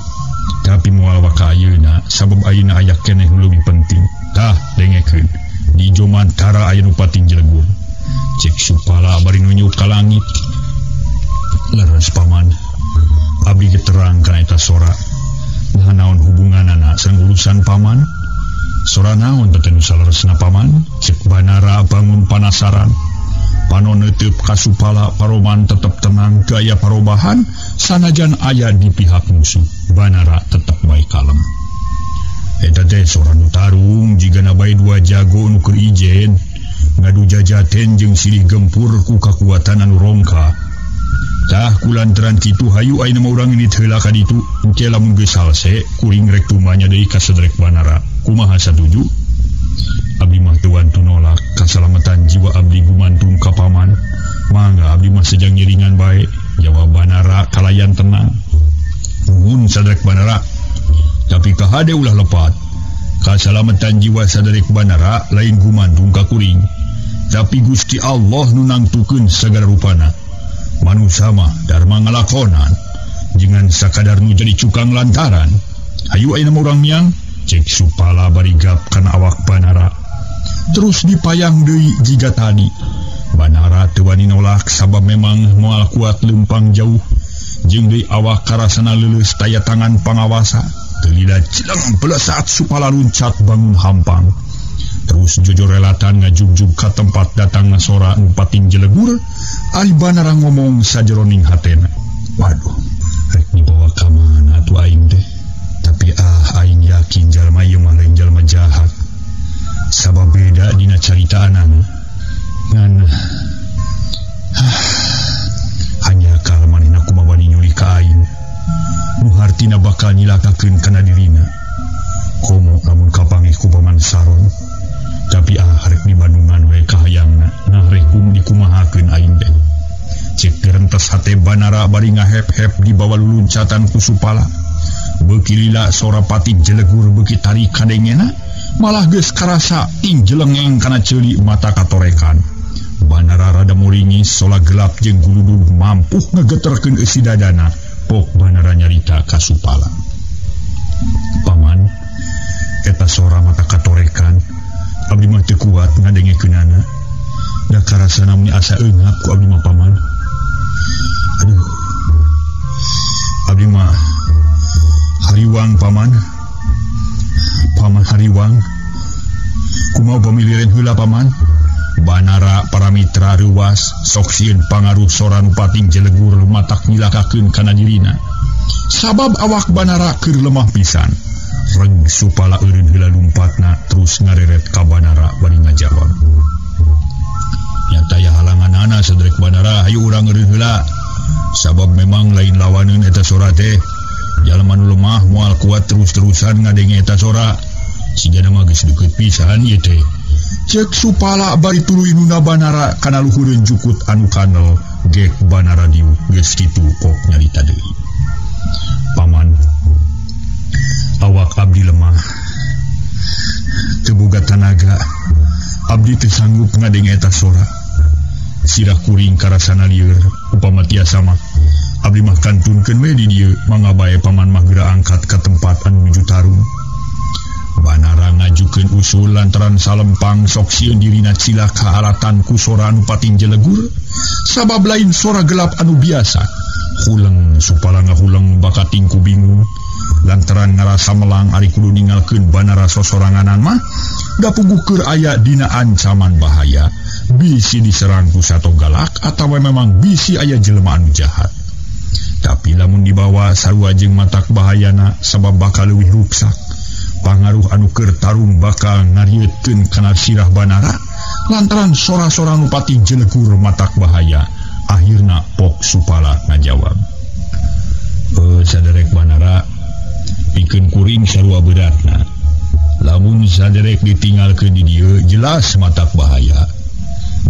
Tapi moal waka ayeuna sabab ayeuna aya keneh nu leuwih penting. Tah dengekeun, di Jomantara aya nu pating jelegur. Cek Supala bari nunjuk ka langit. Leres paman, abdi terang kana eta sora. Nah naon hubunganana sareng urusan paman? Sora naon teh nu saleresna paman? Cek Banara bangun panasaran. Panon neuteub ka Supala, paroman tetep tenang, gaya parobahan sanajan aya di pihak musuh. Banara tetep bae kalem. Eta teh sora nu tarung jigana bae dua jago nu keur ijen ngadu jajaten jeung silih gempur ku kakuatan anu rongka. Tah kulantaran kitu hayu ayeuna mah urang ini heula ka ditu, engke lamun geus salse kuring rek tumanya deui ka Saderek Banara. Kumaha satuju? Abdi mah teu wantu nolak, kasalamatan jiwa abdi gumantung ka paman. Mangga abdi mah sejang ngiringan bae, jawab Banara kalayan tenang. Nuhun Saderek Banara, tapi kahade ulah lepat. Kasalamatan jiwa Saderek Banara lain gumantung ka kuring, tapi Gusti Allah nu nangtukeun sagala rupana. Manusa mah darma ngalakonan jangan sakadar nu jadi cukang lantaran. Hayu ayeuna mah urang miang, cek Supala bari gap kana awak Banara. Terus dipayang deui jiga tadi. Banara teu wani nolak sabab memang moal kuat leumpang jauh. Jeung deui awak karasana leuleus taya tangan pangawasa. Teu lila cileng belesat Supala luncat bangun hampang. Terus jojorelatan ngajugjug ka tempat datangna sora nu pating jelegur. Ari Banara ngomong sajeroning hatena. Waduh, rek dibawa ka mana atuh aing teh? Tapi aing yakin jalma ieu mah lain jalma jahat. Sabab beda dina caritaanana. Ngan hanya kal manehna kumaha wani nyulik ka aing. Nu hartina bakal nyilakakeun kana dirina. Komo lamun kapanggih ku Paman Saron. Tapi rek di Bandungan we kahayangna, nah rek dikumahakeun aing teh. Cek gerentes hate Banara bari ngahep-hep di bawah luluncatan ku Supala. Beuki lila sora pating jelegur beuki tarik kadengena, malah geus karasa ting jelengeng kana ceuli mata katorekan. Banara rada muringis sola gelap jeung guludug mampuh ngegeterkeun eusi dadana. Pok Banara nyarita ka Supala. Paman, eta sora mata katorekan. Abdi mah teu kuat ngadengekeunana. Da karasana meni asa eungap ku abdi mah paman. Aduh. Abdi mah hariwang paman. Paman hariwang. Kumaha pamilireun heula paman? Banara para mitra reuwas sok sieun pangaruh sora nu pating jelegur matak nyilakakeun kana dirina. Sabab awak Banara keur lemah pisan. Reg Supala eureun heula lumpatna terus ngareret ka Banara bari ngajawab. Nyata ya halanganana Saderek Banara, hayu urang eureun heula. Sabab memang lain lawaneun eta sora teh. Jalma nu lemah moal kuat terus-terusan ngadenge eta sora. Sigana mah geus deukeut pisan ieu teh. Cek Supala bari tuluy nunda Banara kana luhureun jukut anu kanel. Gek Banara diuk geus kitu pok nyarita deui. Paman, awak abdi lemah, teu boga tanaga, abdi teu sanggup ngadenge eta sora. Sirah kuring karasana lieur, upama tiasa mah abdi mah kantunkeun we di dieu, mangga bae paman mah geura angkat ka tempat anu nuju tarung. Banara ngajukeun usul lantaran salempang sok sieun dirina cilaka alatan ku sora anu pating jelegur, sabab lain sora gelap anu biasa. Huleng Supala ngahuleng bakating ku bingung lantaran ngarasa melang ari kudu ninggalkeun Banara sosoranganan mah da puguh keur aya dina ancaman bahaya, bisi diserang ku sato galak atawa memang bisi aya jelema anu jahat. Tapi lamun dibawa sarua jeung matak bahayana sabab bakal leuwih ruksak. Pangaruh anu keur tarung bakal ngarieutkeun kana sirah Banara lantaran sora-sora nu pating jelegur matak bahaya. Akhirna pok Supala ngajawab. Saderek Banara, pikeun kuring sarua beratna. Lamun saderek ditinggalkeun di dieu jelas matak bahaya.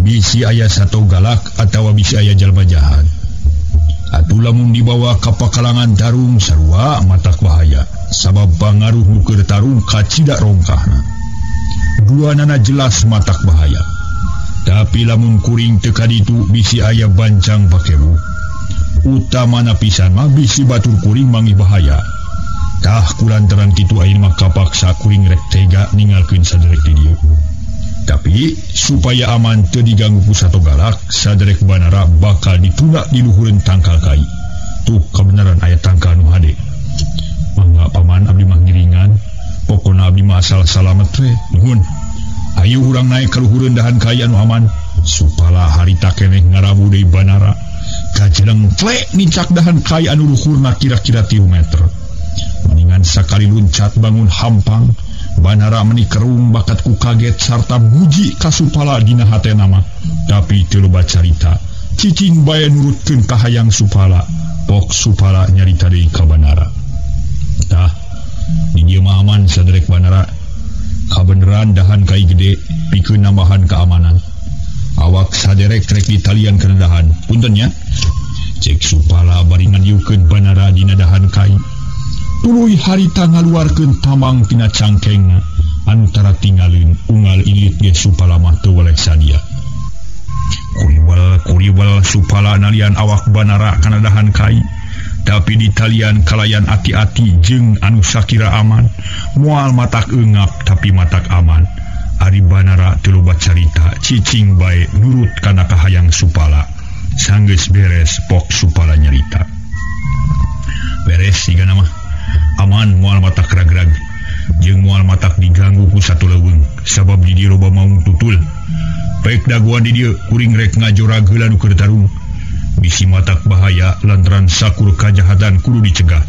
Bisi aya sato galak atawa bisi aya jalma jahat. Atuh lamun dibawa ka pakalangan tarung sarua matak bahaya. Sabab pangaruh nu keur tarung kacida rongkahna. Duanana jelas matak bahaya. Tapi lamun kuring teu kaditu bisi aya bancang pakebu. Utamana pisan mah bisi batur kuring manggih bahaya. Tah kulantaran kitu ayeuna mah kapaksa kuring rek tega ninggalkeun saderek di dieu. Tapi supaya aman teu diganggu ku sato galak, saderek Banara bakal ditunda di luhureun tangkal kai. Tuh kebenaran aya tangkal nu hade. Mangga paman abdi mah ngiringan, pokona abdi mah asal salamet we. Nuhun. Ayo urang naik ka luhureun dahan kai anu aman. Supala harita keneh ngarawu deui Banara. Kajeleng tlek nincak dahan kai anu luhurna kira-kira 3 meter. Mendingan sakali luncat bangun hampang. Banara meni kerung bakat ku kaget sarta muji ka Supala dina hatena mah. Tapi teu loba carita, cicing bae nurutkeun kahayang Supala. Pok Supala nyarita deui ka Banara. Tah, di dieu mah aman saderek Banara. Kabeneran dahan kai gede pikeun nambahan keamanan. Awak saderek rek ditalian kana dahan. Punten nya. Cek Supala bari ngadiukeun Banara dina dahan kai. Tuluy harita ngaluarkeun tamang tina cangkengna anu tara tinggalin unggal ilit ge Supala mah teu weleh sadia. Kuriwal Supala nalian awak Banara kana dahan kai, tapi ditalian kalayan ati-ati jeung anu sakira aman. Moal matak eungap tapi matak aman. Ari Banara teu loba carita, cicing bae nurut kana kahayang Supala. Sanggeus beres pok Supala nyarita. Beres sigana mah. Aman moal matak ragrag jeung moal matak diganggu ku satu leuweung sabab di dieu loba maung tutul. Baik dagoan di dieu kuring rek ngajorag heula nu keur tarung. Bisi matak bahaya lantaran sakur kajahatan kudu dicegah.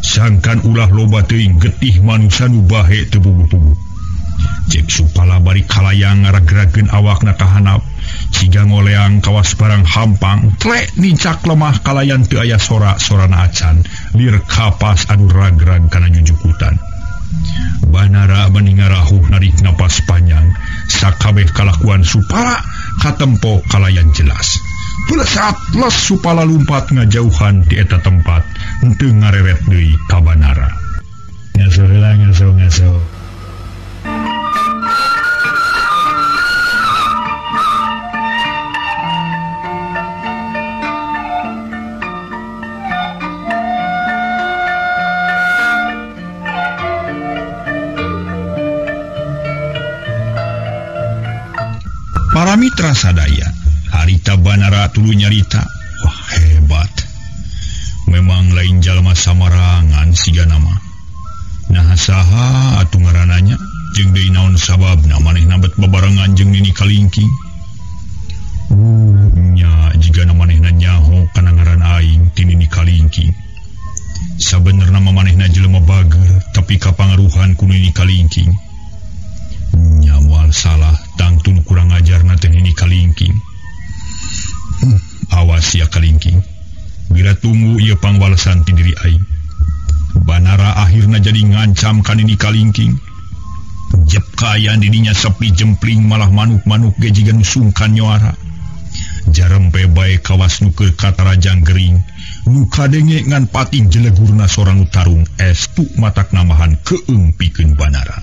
Sangkan ulah loba teuing getih manusa nu bahe teu puguh-puguh. Cek Supala bari kalayang ngaragrageun awakna ka handap. Ciga ngoleang kawas barang hampang, tlek nincak lemah kalayan teu aya sora-sorana acan, lir kapas anu ragrag kana jujukutan. Banara bani ngarahuh narik napas panjang, sakabeh kalakuan Supala katempo kalayan jelas. Pelesat les Supala lumpat ngajauhan di eta tempat, henteu ngareret deui ka Banara. Ngaso heula ngaso ngaso. Para mitra sadaya, harita Banara tuluy nyarita. Wah, hebat. Memang lain jalma samarangan siga nama. Nah saha atuh ngarananya jeung deui naon sababna manehna bet babarengan jeung Nini Kalingking. Nya jigana manehna nyaho kana ngaran aing ti Nini Kalingking. Sabenerna mah manehna jelema bager tapi kapangaruhan ku Nini Kalingking. Nya moal salah tangtun kurang ajarna teh Nini Kalingking. Awas ya Kalingking. Bila tunggu ieu pangwalesan ti diri aing. Banara akhirna jadi ngancam ka Nini Kalingking. Jep kaayaan didinya sepi jempling malah manuk-manuk ge jiga nu sungkan nyoara. Jarempe bae kawas nu keur katarajang gering. Nu kadenge ngan pating jelegurna sorang nu tarung estu matak namahan keung pikeun Banara.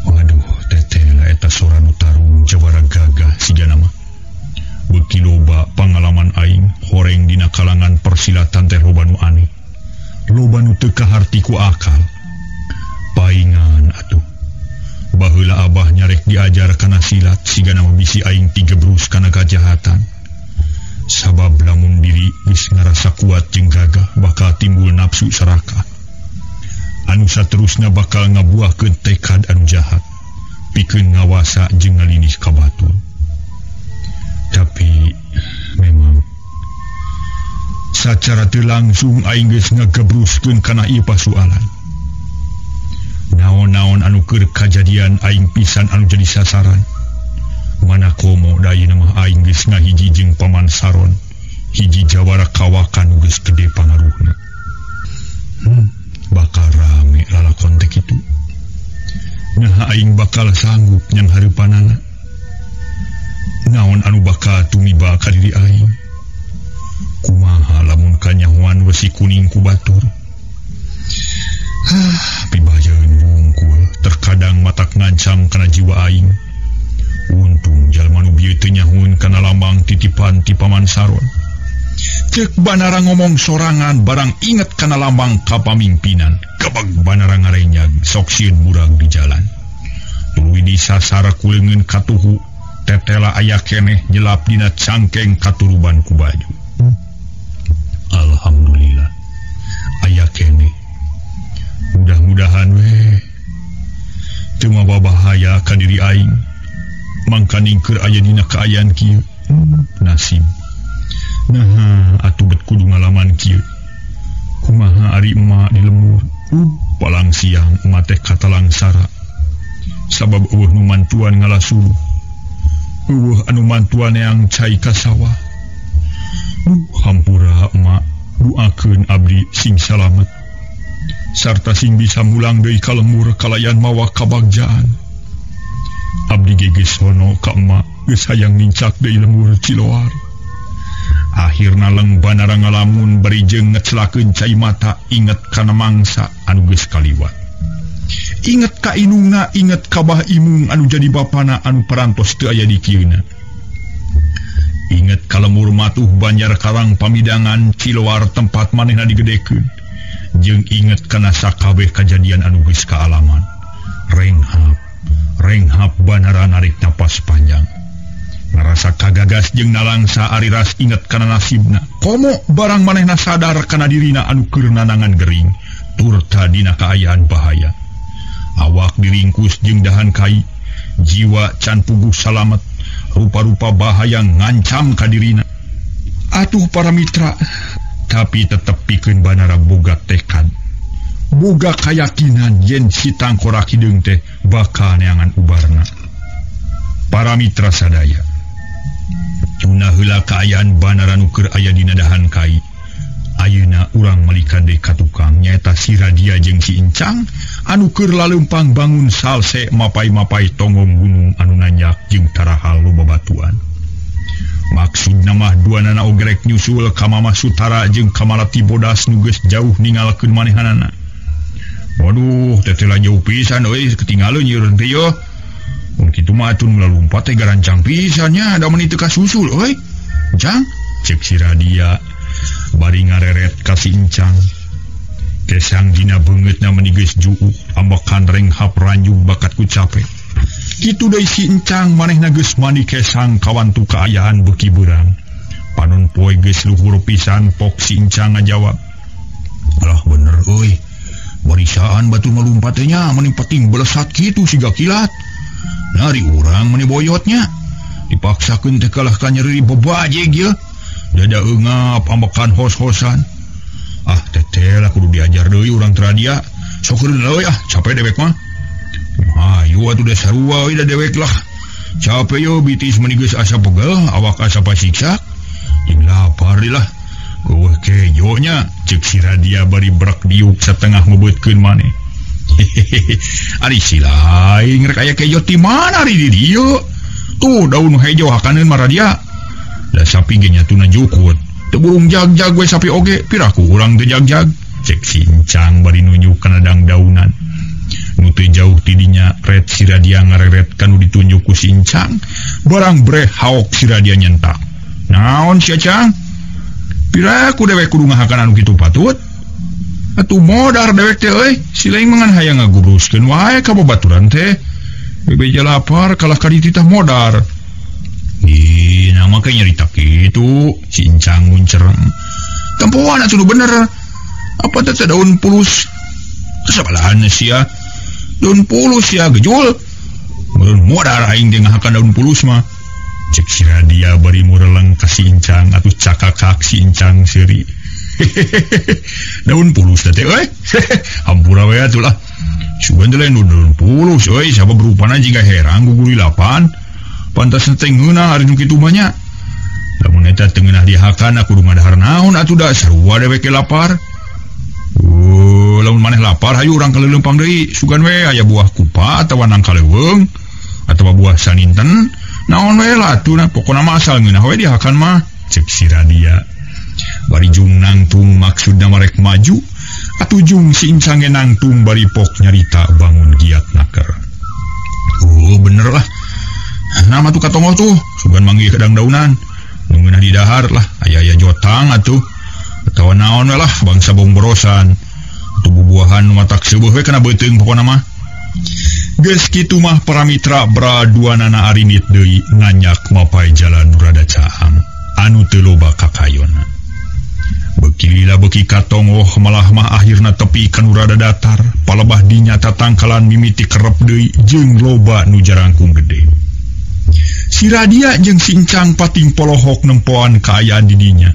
Waduh, teteh lah eta sora nu tarung jawara gagah sigana mah. Beuki loba pangalaman aing horeng dina kalangan persilatan teh loba nu aneh. Loba nu teu kaharti ku akal. Paingan atuh. Baheula abah nyarek diajar kana silat sigana mah bisi aing tigebrus kana kajahatan. Sabab lamun diri geus ngarasa kuat jeung gagah bakal timbul nafsu sarakah. Anu saterusna bakal ngabuahkeun tekad anu jahat pikeun ngawasa jeung ngalinih ka batur. Tapi memang sacara teu langsung aing geus ngagebruskeun kana ieu pasualan. Naon-naon anu keur kajadian aing pisan anu jadi sasaran. Mana komo da ayeuna mah aing geus ngahiji jeung Paman Saron, hiji jawara kawakan geus gede pangaruhna. Bakal rame lalakon teh kitu. Nah aing bakal sanggup nyang hareupanana. Naon anu bakal tumiba ka diri aing? Kumaha lamun kanyahoan wesi kuning ku batur? Pibajeun wungkul terkadang matak ngancam kana jiwa aing. Untung jalma nu bieu teu nyahoeun kana lambang titipan ti Paman Saron. Cek Banara ngomong sorangan barang inget kana lambang kapamimpinan. Kebeg Banara ngarenyag sok sieun murag di jalan. Tuluy disasar ku leungeun katuhu tetela aya keneh nyelap dina cangkeng katuruban ku baju. Alhamdulillah aya keneh. Mudah-mudahan we teu mawa bahaya ka diri aing. Mangkaning keur aya dina kaayaan kieu. Nasib. Nah, atuh bet kudu ngalaman kieu. Kumaha ari emak di lembur? Palang siang emak teh katalangsara. Sabab eueuh nu mantuan ngalasuluh. Eueuh anu mantuan yang cai ka sawah. Hampura emak, duakeun abdi sing salamet. Sarta sing bisa mulang deui ka lembur kalayan mawa kabagjaan. Abdi ge geus sono ka emak, geus hayang nincak deui lembur Ciloar. Akhirna Leng Banara ngalamun bari jeung ngecelakeun cai mata inget kana mangsa anu geus kaliwat. Inget ka inungna, inget ka Bah Imung anu jadi bapana anu parantos teu aya di kieuna. Inget ka lemur matuh Banjar Karang Pamidangan Ciloar tempat manehna digedekeun. Jeung inget kana sakabeh kajadian anu geus kaalaman. Renghap, renghap Banara narik napas panjang. Ngarasa kagagas jeung nalangsa ari ras inget kana nasibna. Komo barang manehna sadar kana dirina anu keur nanangan gering turta dina kaayaan bahaya. Awak diringkus jeung dahan kai, jiwa can puguh salamet, rupa-rupa bahaya ngancam ka dirina. Atuh para mitra, tapi tetep pikeun Banara boga tekad, boga kayakinan yen si Tangkorak Hideung teh bakal neangan ubarna. Para mitra sadaya, cuna heula kaayaan Banara nu keur aya dina dahan kai. Ayeuna urang malikan deui ka tukang nyaeta si Radia jeung si Incang anu keur laleumpang bangun salse mapai-mapai tonggong gunung anu nanjak jeung tarahal loba batuan. Maksudna mah duanana ogrek nyusul ka Mama Sutara jeung ka Malati Bodas nu geus jauh ninggalkeun manehanana. Waduh, teteh jauh pisan euy, ketinggalan nyeureun teh yeuh. Mun kitu mah atuh lumpat teh garancang pisan nya, da meuni teu kasusul euy. Jang, cek si Radia bari ngareret ka si Incang. Kesang dina beungeutna meuni geus juuh, ambekan renghap ranjug bakat ku capek. Kitu deui si Incang manehna geus mandi kesang kawantu kaayaan beuki beurang. Panon poe geus luhur pisan pok si Incang ngajawab. Alah bener euy. Barisaan batu malumpat teh nya meuni penting belesat kitu siga kilat. Nari urang meuni boyotnya. Dipaksakeun teh kalah ka nyeri bebajeg ye. Dada eungap ambekan hos-hosan. Ah teteh lah kudu diajar deui urang teradia. Sok eureun euy ah capek dewek mah. Ayo atuh da sarua euy da dewek lah. Capek yo bitis meuni geus asa pegel, awak asa pasiksak. Jeung lapar deui lah. Eueuh kejo nya ceuk si Radia bari brek diuk satengah meubeutkeun maneh. Ari si lain rek aya kejo ti mana ari di dieu? Tuh daun hejo hakaneun mah Radia. Da sapi ge nyatuna jukut. Teu burung jag-jag we sapi oge, piraku urang teu jag-jag. Cek si Incang bari nunjuk kana dangdaunan. Nu teu jauh ti dinya ret si Radia ngareret kanu ditunjuk ku si Incang. Barang breh haok si Radia nyentak. Naon sia Cang? Piraku dewek kudu ngahakan anu kitu patut? Atuh modar dewek teh euy, si lain mangan hayang ngagubruskeun wae ka babaturan teh. Bebeja lapar kalah ka dititah modar. Ih, nama kayak nyerita kitu, si Incang muncereng. Tempoan atuh nu bener. Apa teh daun pulus? Kesalahan sia. Daun pulus ya gejul. Meureun modar aing teh ngahakan daun pulus mah. Cek si Radia bari mureleng ka si Incang atuh cakakak si Incang seuri. Daun pulus teh euy. Hampura we atuh lah. Sugan teh lain daun pulus euy, sabab rupana jiga herang gugurilapan. Pantas teh ngeunah ari nu kitu mah nya. Lamun eta teu ngeunah dihakan aku kudu ngadahar naon atuh da sarua dewek ge lapar. Lamun maneh lapar hayu urang ka leumpang deui. Sugan we aya buah kupa atawa nangka leuweung atawa buah saninten. Naon we lah atuh na pokona mah asal ngeunah we dihakan mah. Cek si Radia. Bari jung nangtung maksudna marek maju atuh jung si Incang ge nangtung bari pok nyarita bangun giat naker. Oh bener lah. Nama tuh katongoh tuh sugan manggih kadang daunan. Nu ngeunah di dahar lah aya-aya jotang atuh. Atawa naon we lah bangsa bomborosan. Atuh bubuahan nu matak seueuh we kana beuteung pokona mah. Geus kitu mah para mitra bra duanana arinit deui nanyak mapai jalan nu rada caang anu teu loba kakayona. Beuki lila beuki katongoh malah mah akhirna tepi ka nu rada datar, palebah dinya tatangkalan mimiti kerep deui jeung loba nu jarangkung gede. Si Radia jeung si Encang pating polohok nempoan kaayaan di dinya.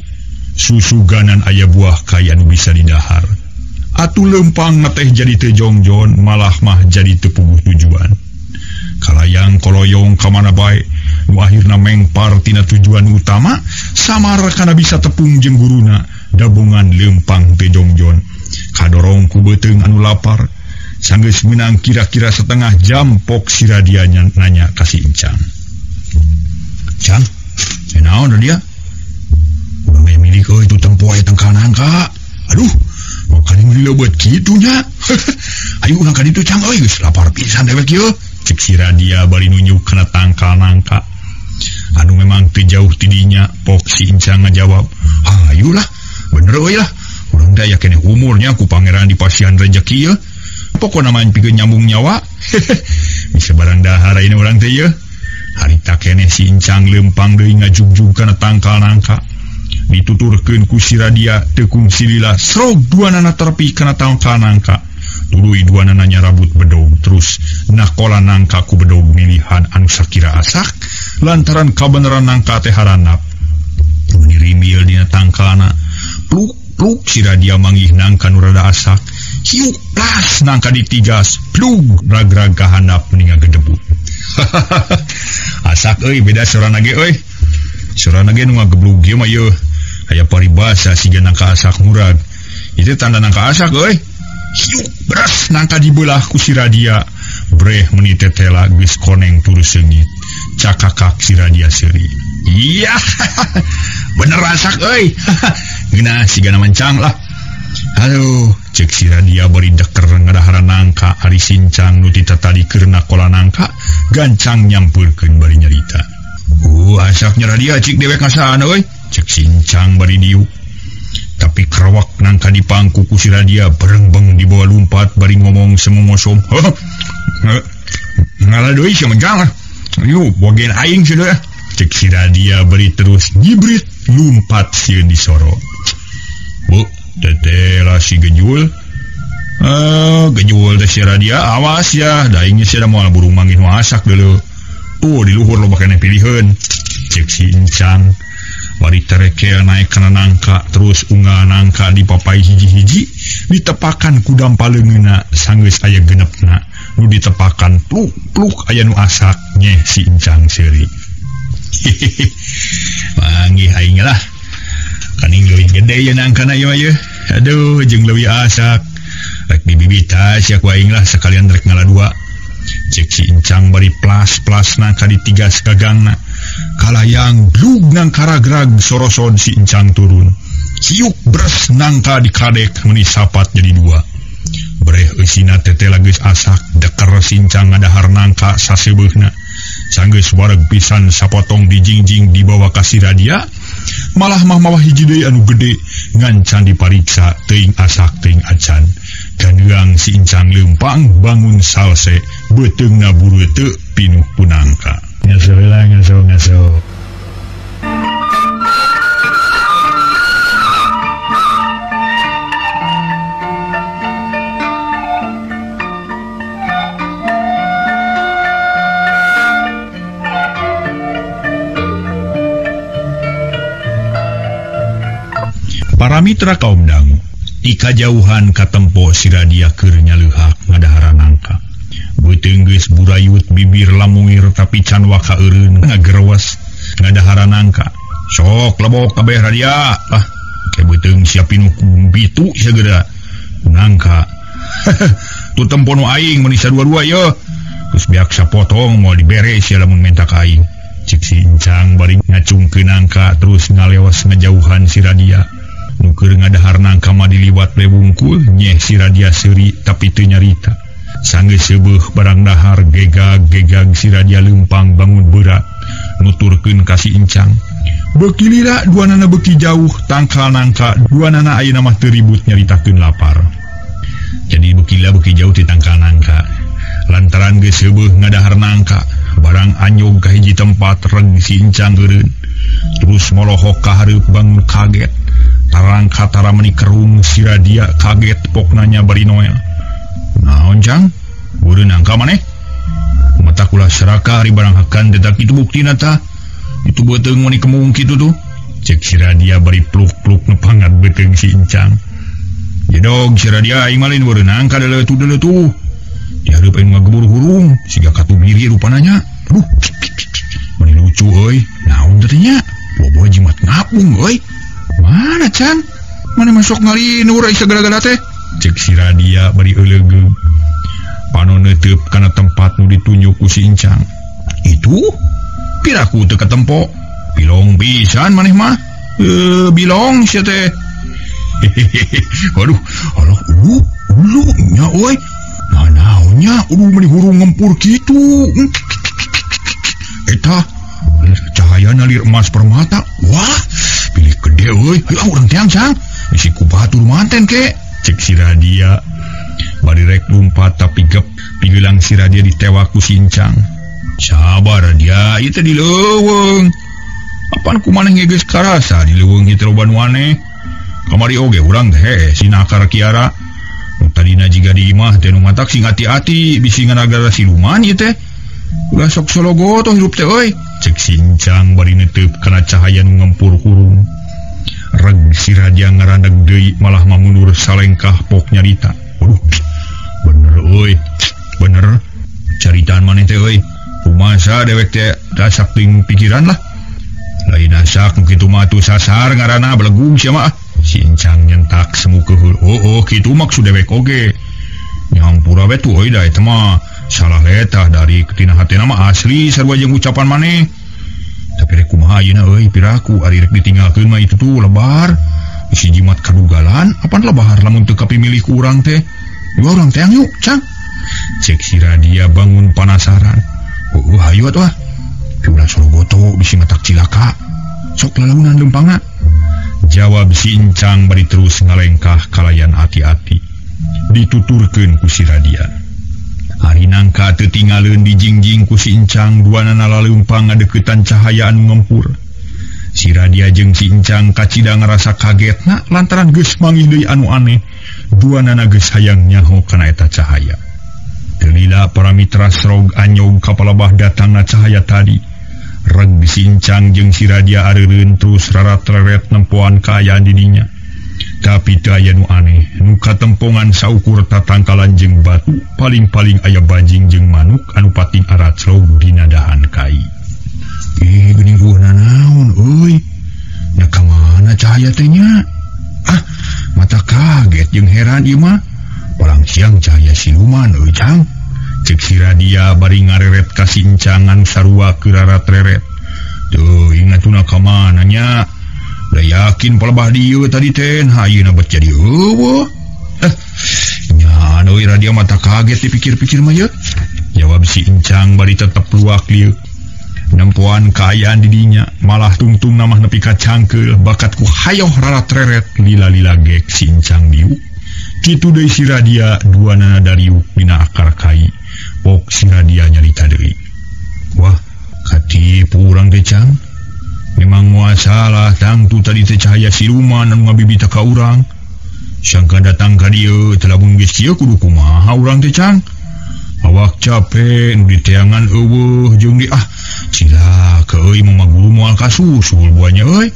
Susuganan aya buah kaya nu bisa didahar. Atuh lempang teh jadi teu jongjon, malah mah jadi teu puguh tujuan. Kalayang koloyong ka mana bae, nu akhirna mengpar tina tujuan utama, samar kana bisa tepung jeung guruna, dabungan lempang teu jongjon. Kadorong ku beuteung anu lapar, sanggeus meunang kira-kira setengah jam pok si Radia nanya ka si Encang. Cang, naon dia? Urang aya milik euy itu tempo aya tangkal nangka. Aduh, makanya meuli leubeut kitu nya. Ayo urang ka ditu Cang euy, geus lapar pisan dewek ieu. Cek si Radia bari nunjuk kana tangkal nangka. Anu memang teu jauh ti dinya, pok si Encang ngajawab, "Hayu lah, bener euy lah. Urang teh aya keneh umurnya ku pangeran dipasihan rejeki ieu. Pokona mah pikeun nyambung nyawa." Bisa barang dahar ayeuna urang teh ieu. Harita keneh si Encang lempang deui ngajugjug kana tangkal nangka. Dituturkeun ku si Radia teu kungsi lila srog duanana terpi kana tangkal nangka. Tuluy duanana nyarabut bedog terus nakola nangka ku bedog milihan anu sakira asak lantaran kabeneran nangka teh haranap. Meuni rimil dina tangkalna pluk-pluk si Radia manggih nangka nu rada asak. Hiuk plas nangka ditigas plug rag-rag ka handap meni ngagedebut. Asak euy beda sorana ge euy. Sorana ge nu ngageblug ieu mah yeuh. Aya paribasa siga nangka asak murag. Itu tanda nangka asak euy. Hiuk beras nangka dibelah ku si Radia. Breh meuni tetela geus koneng turu seungit. Cakakak si Radia seuri. Iya. Bener asak euy. Ngeunah siga mancang lah. Aduh, cek si Radia bari deker ngadaharan nangka ari sincang nu ti tatadi keur nakola nangka gancang nyampeurkeun bari nyarita. Asaknya Radia cik dewek ngasaan euy. Cek sincang bari diuk. Tapi kerawak nangka dipangku ku si Radia berengbeng dibawa lumpat bari ngomong semongosom. Ngalah deui sia mencang. Ayo bogen aing sia. Cek si Radia bari terus nyibrit lumpat sieun disoro. Bu, teteh si gejul. Gejul teh si Radia awas ya, daingnya sia moal burung manggih nu asak deuleu. Tuh di luhur loba keneh piliheun. Cek si Encang bari terekel naik kana nangka terus unggal nangka dipapai hiji-hiji ditepakan ku dampaleungeuna sanggeus aya genepna nu ditepakan pluk-pluk aya nu asak nyeh si Encang seuri. Manggih aing lah. Kaning leuwih gede ye nangkana ieu mah ye. Aduh jeung leuwih asak. Rek dibibita sia ku aing lah sekalian rek ngala dua. Cek si Encang bari plas-plas nangka ditigas gagangna. Kalayang glug nangka ragrag sorosod si Encang turun. Ciuk bres nangka dikadek meuni sapat jadi dua. Breh eusina tetela geus asak deker si Encang ngadahar nangka saseubeuna. Sanggeus wareg pisan sapotong dijingjing dibawa ka si Radia. Malah mah mawa hiji deui anu gede ngancan dipariksa teuing asak teuing acan. Gandeang si Encang leumpang bangun salse beuteungna bureuteu pinuh ku nangka. Ngaso lah ngaso ngaso. Para mitra kaum dangu, di kajauhan katempo si Radia keur nyaleuhak ngadaharan nangka. Beuteung geus burayut bibir lamuir tapi can waka eureun ngagerewas ngadaharan nangka. Sok lebok kabeh Radia. Ah, ke beuteung sia pinuh bitu segera nangka. Tu tempo nu aing meuni sadua-dua ye. Geus beak sapotong moal dibere sia lamun menta ka aing. Cek si Encang bari ngacungkeun nangka terus ngalewas ngajauhan si Radia. Nu keur ngadahar nangka mah diliwat we wungkul nyeh si Radia seuri tapi teu nyarita. Sanggeus seubeuh barang dahar gegag-gegag si Radia leumpang bangun berat nuturkeun ka si Encang. Beuki lila duanana beuki jauh tangkal nangka duanana ayeuna mah teu ribut nyaritakeun lapar. Jadi beuki lila beuki jauh ti tangkal nangka. Lantaran geus heubeeh ngadahar nangka, barang anyog ka hiji tempat reg si Incang eureun. Terus molohok ka hareup bangun kaget. Tarang katara meni kerung si Radia kaget poknanya bari Noel. Naon Cang? Beureun nangka maneh? Mata kula seraka ari barang hakan teh kitu buktina tah. Itu beuteung meni kemung kitu tuh. Cek si Radia bari pluk-pluk nepangat beuteung si Incang. Jedog si Radia aing mah lain beureun nangka deuleuh tuh. Di hareup aing ngagebur hurung siga katubiri rupana nya. Aduh. Meni lucu euy. Naon teh nya? Boboh jimat ngapung euy. Mana Cang? Mana masuk ngalinur ai sagala-gala teh? Cek si Radia bari euleugeuh. Panon neuteub kana tempat nu ditunjuk ku si Incang. Itu piraku teu katempo. Bilong pisan maneh mah. Bilong sia teh. Aduh, alah ulu ulu nya euy. Nah naonnya ulu meni hurung ngempur kitu. Eta cahaya nalir emas permata. Wah, pilih gede euy. Hayu urang teang Cang. Bisi ku batur manten ke. Cek si Radia. Bari rek lumpat tapi gep pigelang si Radia ditewak ku si Incang. Sabar Radia, ieu teh di leuweung. Apan ku maneh geus karasa di leuweung ieu teh loba nu aneh. Kamari oge urang teh heuh sinakar kiara. Nu tadina jiga di imah teh nu matak sing hati-hati bisi nganagara siluman ieu teh. Ulah sok sologotoh hirup teh euy. Cek si Incang bari neuteub kana cahaya nu ngempur hurung. Reg si Radia ngaraneg deui malah mamundur salengkah pok nyarita. Waduh, bener euy, bener. Caritaan maneh teh euy. Kumasa dewek teh dasak ting pikiran lah. Lain asak nu kitu mah atuh sasar ngaranna belegung sia mah. Si Incang nyentak semu keuheul. Oh, kitu maksud dewek oge. Nyampura we tuh euy da eta mah. Salah letah dari tina hatena mah asli sarua jeung ucapan maneh. Tapi rek kumaha ayeuna euy piraku ari rek ditinggalkeun mah itu tuh lebar. Bisi jimat kadugalan apan lebar lamun teu kapimilih ku urang teh. Dua urang teang yuk, Cang. Cek si Radia bangun panasaran. Oh, hayu atuh ah. Ulah sologoto bisi matak cilaka. Sok lalaunan leumpangna. Jawab si Incang bari terus ngalengkah kalayan hati-hati. Dituturkeun ku si Radia. Ari nangka teu tingaleun dijingjing ku si Incang duanana laleumpang ngadeuketan cahaya anu ngempur. Si Radia jeung si Incang kacida ngarasa kagetna lantaran geus manggih deui anu aneh. Duanana geus hayang nyaho kana eta cahaya. Teu lila para mitra srog anyog ka palebah datangna cahaya tadi. Reg si Incang jeung si Radia areureun terus rarat-reret nempoan kaayaan didinya. Tapi teu aya nu aneh, nu katempongan saukur tatangkalan jeung batu, paling-paling aya bajing jeung manuk anu pating araclog dina dahan kai. Ih, geuning eueuh nanaon euy. Nya ka mana cahaya teh nya? Ah, mata kaget jeung heran ieu mah. Palang siang cahaya siluman euy, Cang. Cek si Radia bari ngareret ka si Incang anu sarua keur rarat-reret. Teuing atuh ka mana nya? Da yakin palebah dieu tadi teh, ayeuna bet jadi eueuh. Nya euy Radia mata kaget dipikir-pikir mah ye. Jawab si Incang bari tetep luak lieu. Nempoan kaayaan didinya malah tungtung namah nepi ka cangkeul bakat ku hayoh rarat-reret lila-lila gek si Incang diuk. Kitu deui si Radia duanana dariuk dina akar kai. Pok si Radia nyarita deui. Wah, katipu urang teh Cang. Memang moal salah tangtu tadi teh cahaya siluman anu ngabibita ka urang. Sangka datang ka dieu teh lamun geus kieu kudu kumaha urang teh Cang. Awak capek nu diteangan eueuh jeung di ah cilaka euy mah guru moal kasusul buahnya euy.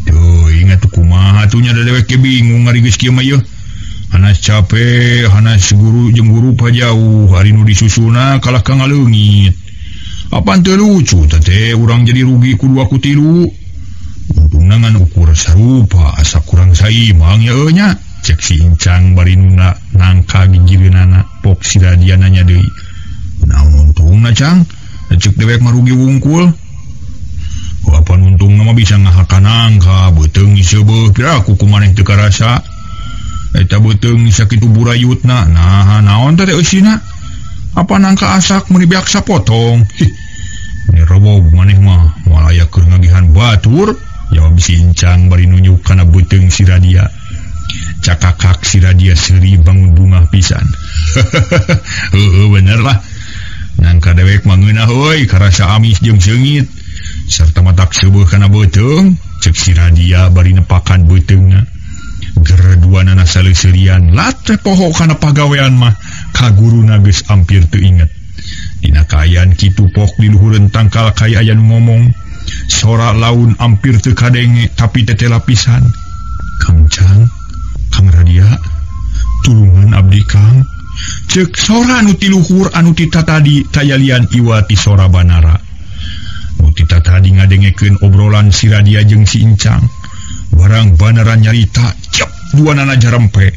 Teuing atuh kumaha atuh nya da dewek ge bingung ari geus kieu mah yeuh. Hanas capek, hanas guru jeung guru pajauh, ari nu disusulna kalah ka ngaleungit. Apan teu lucu teh urang jadi rugi ku dua ku tilu. Untungna ngan ukur sarupa asa kurang saimang ya euy nya. Cek si Incang bari nuna nangka gigireunana pok si Radia nanya deui. Naon untungna Cang? Cek dewek mah rugi wungkul. Apan untungna mah bisa ngahakan nangka beuteung seubeuh piraku ku maneh teu karasa. Eta beuteung sakitu burayutna. Nah, naon teh eusina? Apa nangka asak meuni beak sapotong? Hih. Ini robog maneh mah moal aya keur ngagihan batur. Jawab si Incang bari nunjuk kana beuteung si Radia. Cakakak si Radia seuri bangun bungah pisan. Heueuh bener lah. Nangka dewek mah ngeunah euy karasa amis jeung seungit. Serta matak seueuh kana beuteung, ceuk si Radia bari nepakan beuteungna. Ger duanana saleuserian, late poho kana pagawean mah ka guruna geus ampir teu inget. Dina kaayaan kitu pok di luhureun tangkal kai aya nu ngomong. Sora laun ampir teu kadenge tapi tetela pisan. Kang Cang, Kang Radia, tulungan abdi Kang. Ceuk sora anu ti luhur anu ti tatadi tayalian iwa ti sora Banara. Nu ti tatadi ngadengekeun obrolan si Radia jeung si Incang. Barang Banara nyarita, cep duanana jarempe.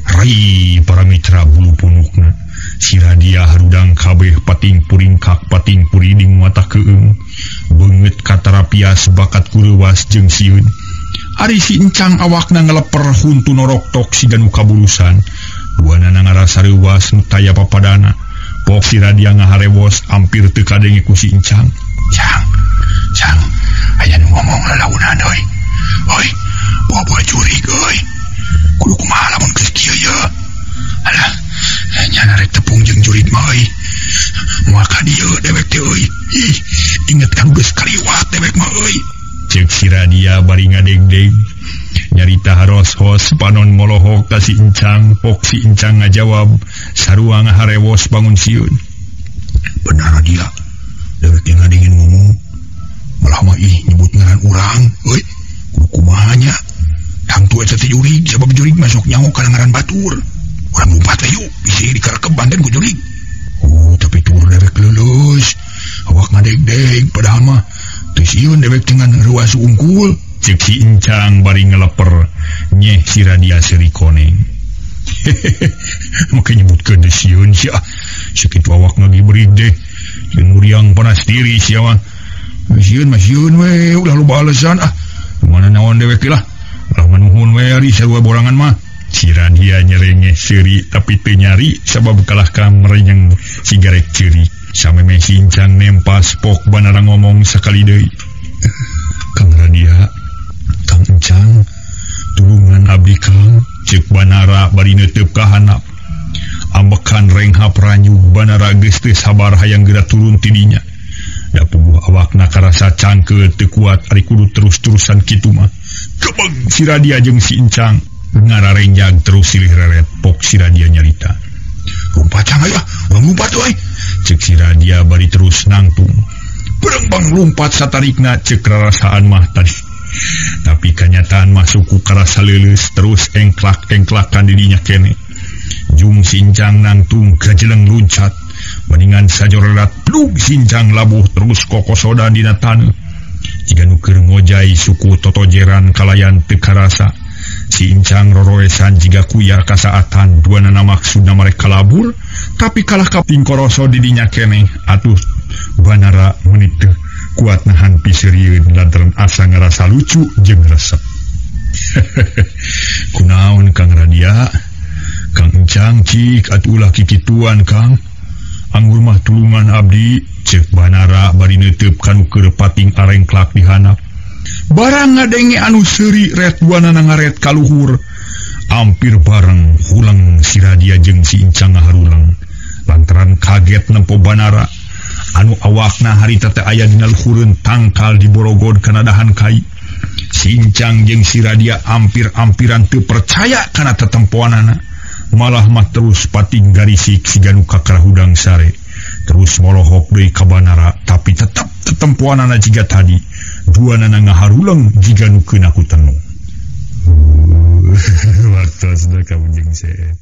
Rai para mitra bulu punukna. Si Radia harudang kabeh pating puringkak pating puriding mata keung. Beungeut katarapias bakat kureuwas jeung sieun. Ari si Incang awakna ngeleper huntu noroktok siga nu kabulusan. Duanana ngarasa reuwas nu taya papadana. Pok si Radia ngaharewos ampir teu kadenge ku si Incang. Cang, Cang, aya nu ngomong lalaunan euy. Oi, bawa jurig euy. Kudu kumaha lamun geus kieu ye. Alah, nyana rek tepung jeung jurig mah euy. Moal ka dieu dewek teh euy. Ih, inget kan geus kaliwat dewek mah euy. Ceuk si Radia bari ngadegdeg. Nyarita haros-hos panon molohok ka si Incang. Pok si Incang ngajawab sarua ngaharewos bangun sieun. Benar Radia, dewek teh ngadengin ngomong. Malah mah ih nyebut ngaran urang euy. Kudu kumaha nya? Tangtu eta teh jurig, sabab jurig masuk nyaho kana ngaran batur. Urang lumpat we yuk, bisi dikarekep banten ku jurig. Oh, tapi tur dewek leuleus. Awak ngadegdeg padahal mah teu sieun dewek teh ngan reuas unggul. Ceuk si Incang bari ngeleper. Nyeh si Radia seuri koneng. Make nyebutkeun teh sieun sia. Sakitu awak ngagiberig deh. Jeung muriang panas diri sia mah. Sieun mah sieun we, ulah loba alasan ah. Mana naon dewek lah. Ulah manuhun we ari sarua borangan mah. Si Radia nyerengeh seuri tapi teu nyari sabab kalah ka merenyeng sigarek ceuri. Samemeh si Incang nempas pok Banara ngomong sakali deui. Kang Radia, Kang Incang, tulungan abdi Kang. Ceuk Banara bari neuteup ka handap. Ambekan renghap ranyu Banara geus teu sabar hayang geura turun ti dinya. Da puguh awakna karasa cangkeul teu kuat ari kudu terus-terusan kitu mah. Kebeg si Radia jeung si Incang ngararenjag terus silih reret. Pok si Radia nyarita. Lumpat Cang ayo, urang lumpat euy. Ceuk si Radia bari terus nangtung. Berembang lumpat satarikna ceuk rarasaan mah tadi. Tapi kanyataan mah suku karasa leuleus terus engklak-engklakan di dinya kene. Jung si Incang nangtung gajeleng luncat. Bandingan sajorelat plug sincang labuh terus kokosodan dina taneuh. Jiga nu keur ngojay suku totojeran kalayan teu karasa. Si Incang roroesan jiga kuya kasaatan duanana maksudna marek kalabur, tapi kalah kapingkoroso di dinya keneh. Atuh Banara meuni teu kuat nahan piseurieun lantaran asa ngarasa lucu jeung resep. Kunaon Kang Radia? Kang Incang cik atuh ulah kikituan Kang. Anggur mah tulungan abdi, ceuk Banara bari neuteub kanu keur pating arengklak di handap. Barang ngadenge anu seuri ret duanana ngaret ka luhur. Ampir bareng huleng si Radia jeung si Incang ngaharuleng. Lantaran kaget nempo Banara anu awakna harita teh aya dina luhureun tangkal di borogod kana dahan kai. Si Incang jeung si Radia ampir-ampiran teu percaya kana tetempoanana. Malah mah terus pating garisik siga nu kakara hudang sare. Terus molohok deui ka Banara tapi tetep tetempoanana jiga tadi. Duanana ngaharuleng jiga nu keuna ku tenu. Waktu sudah kamu jeung seet.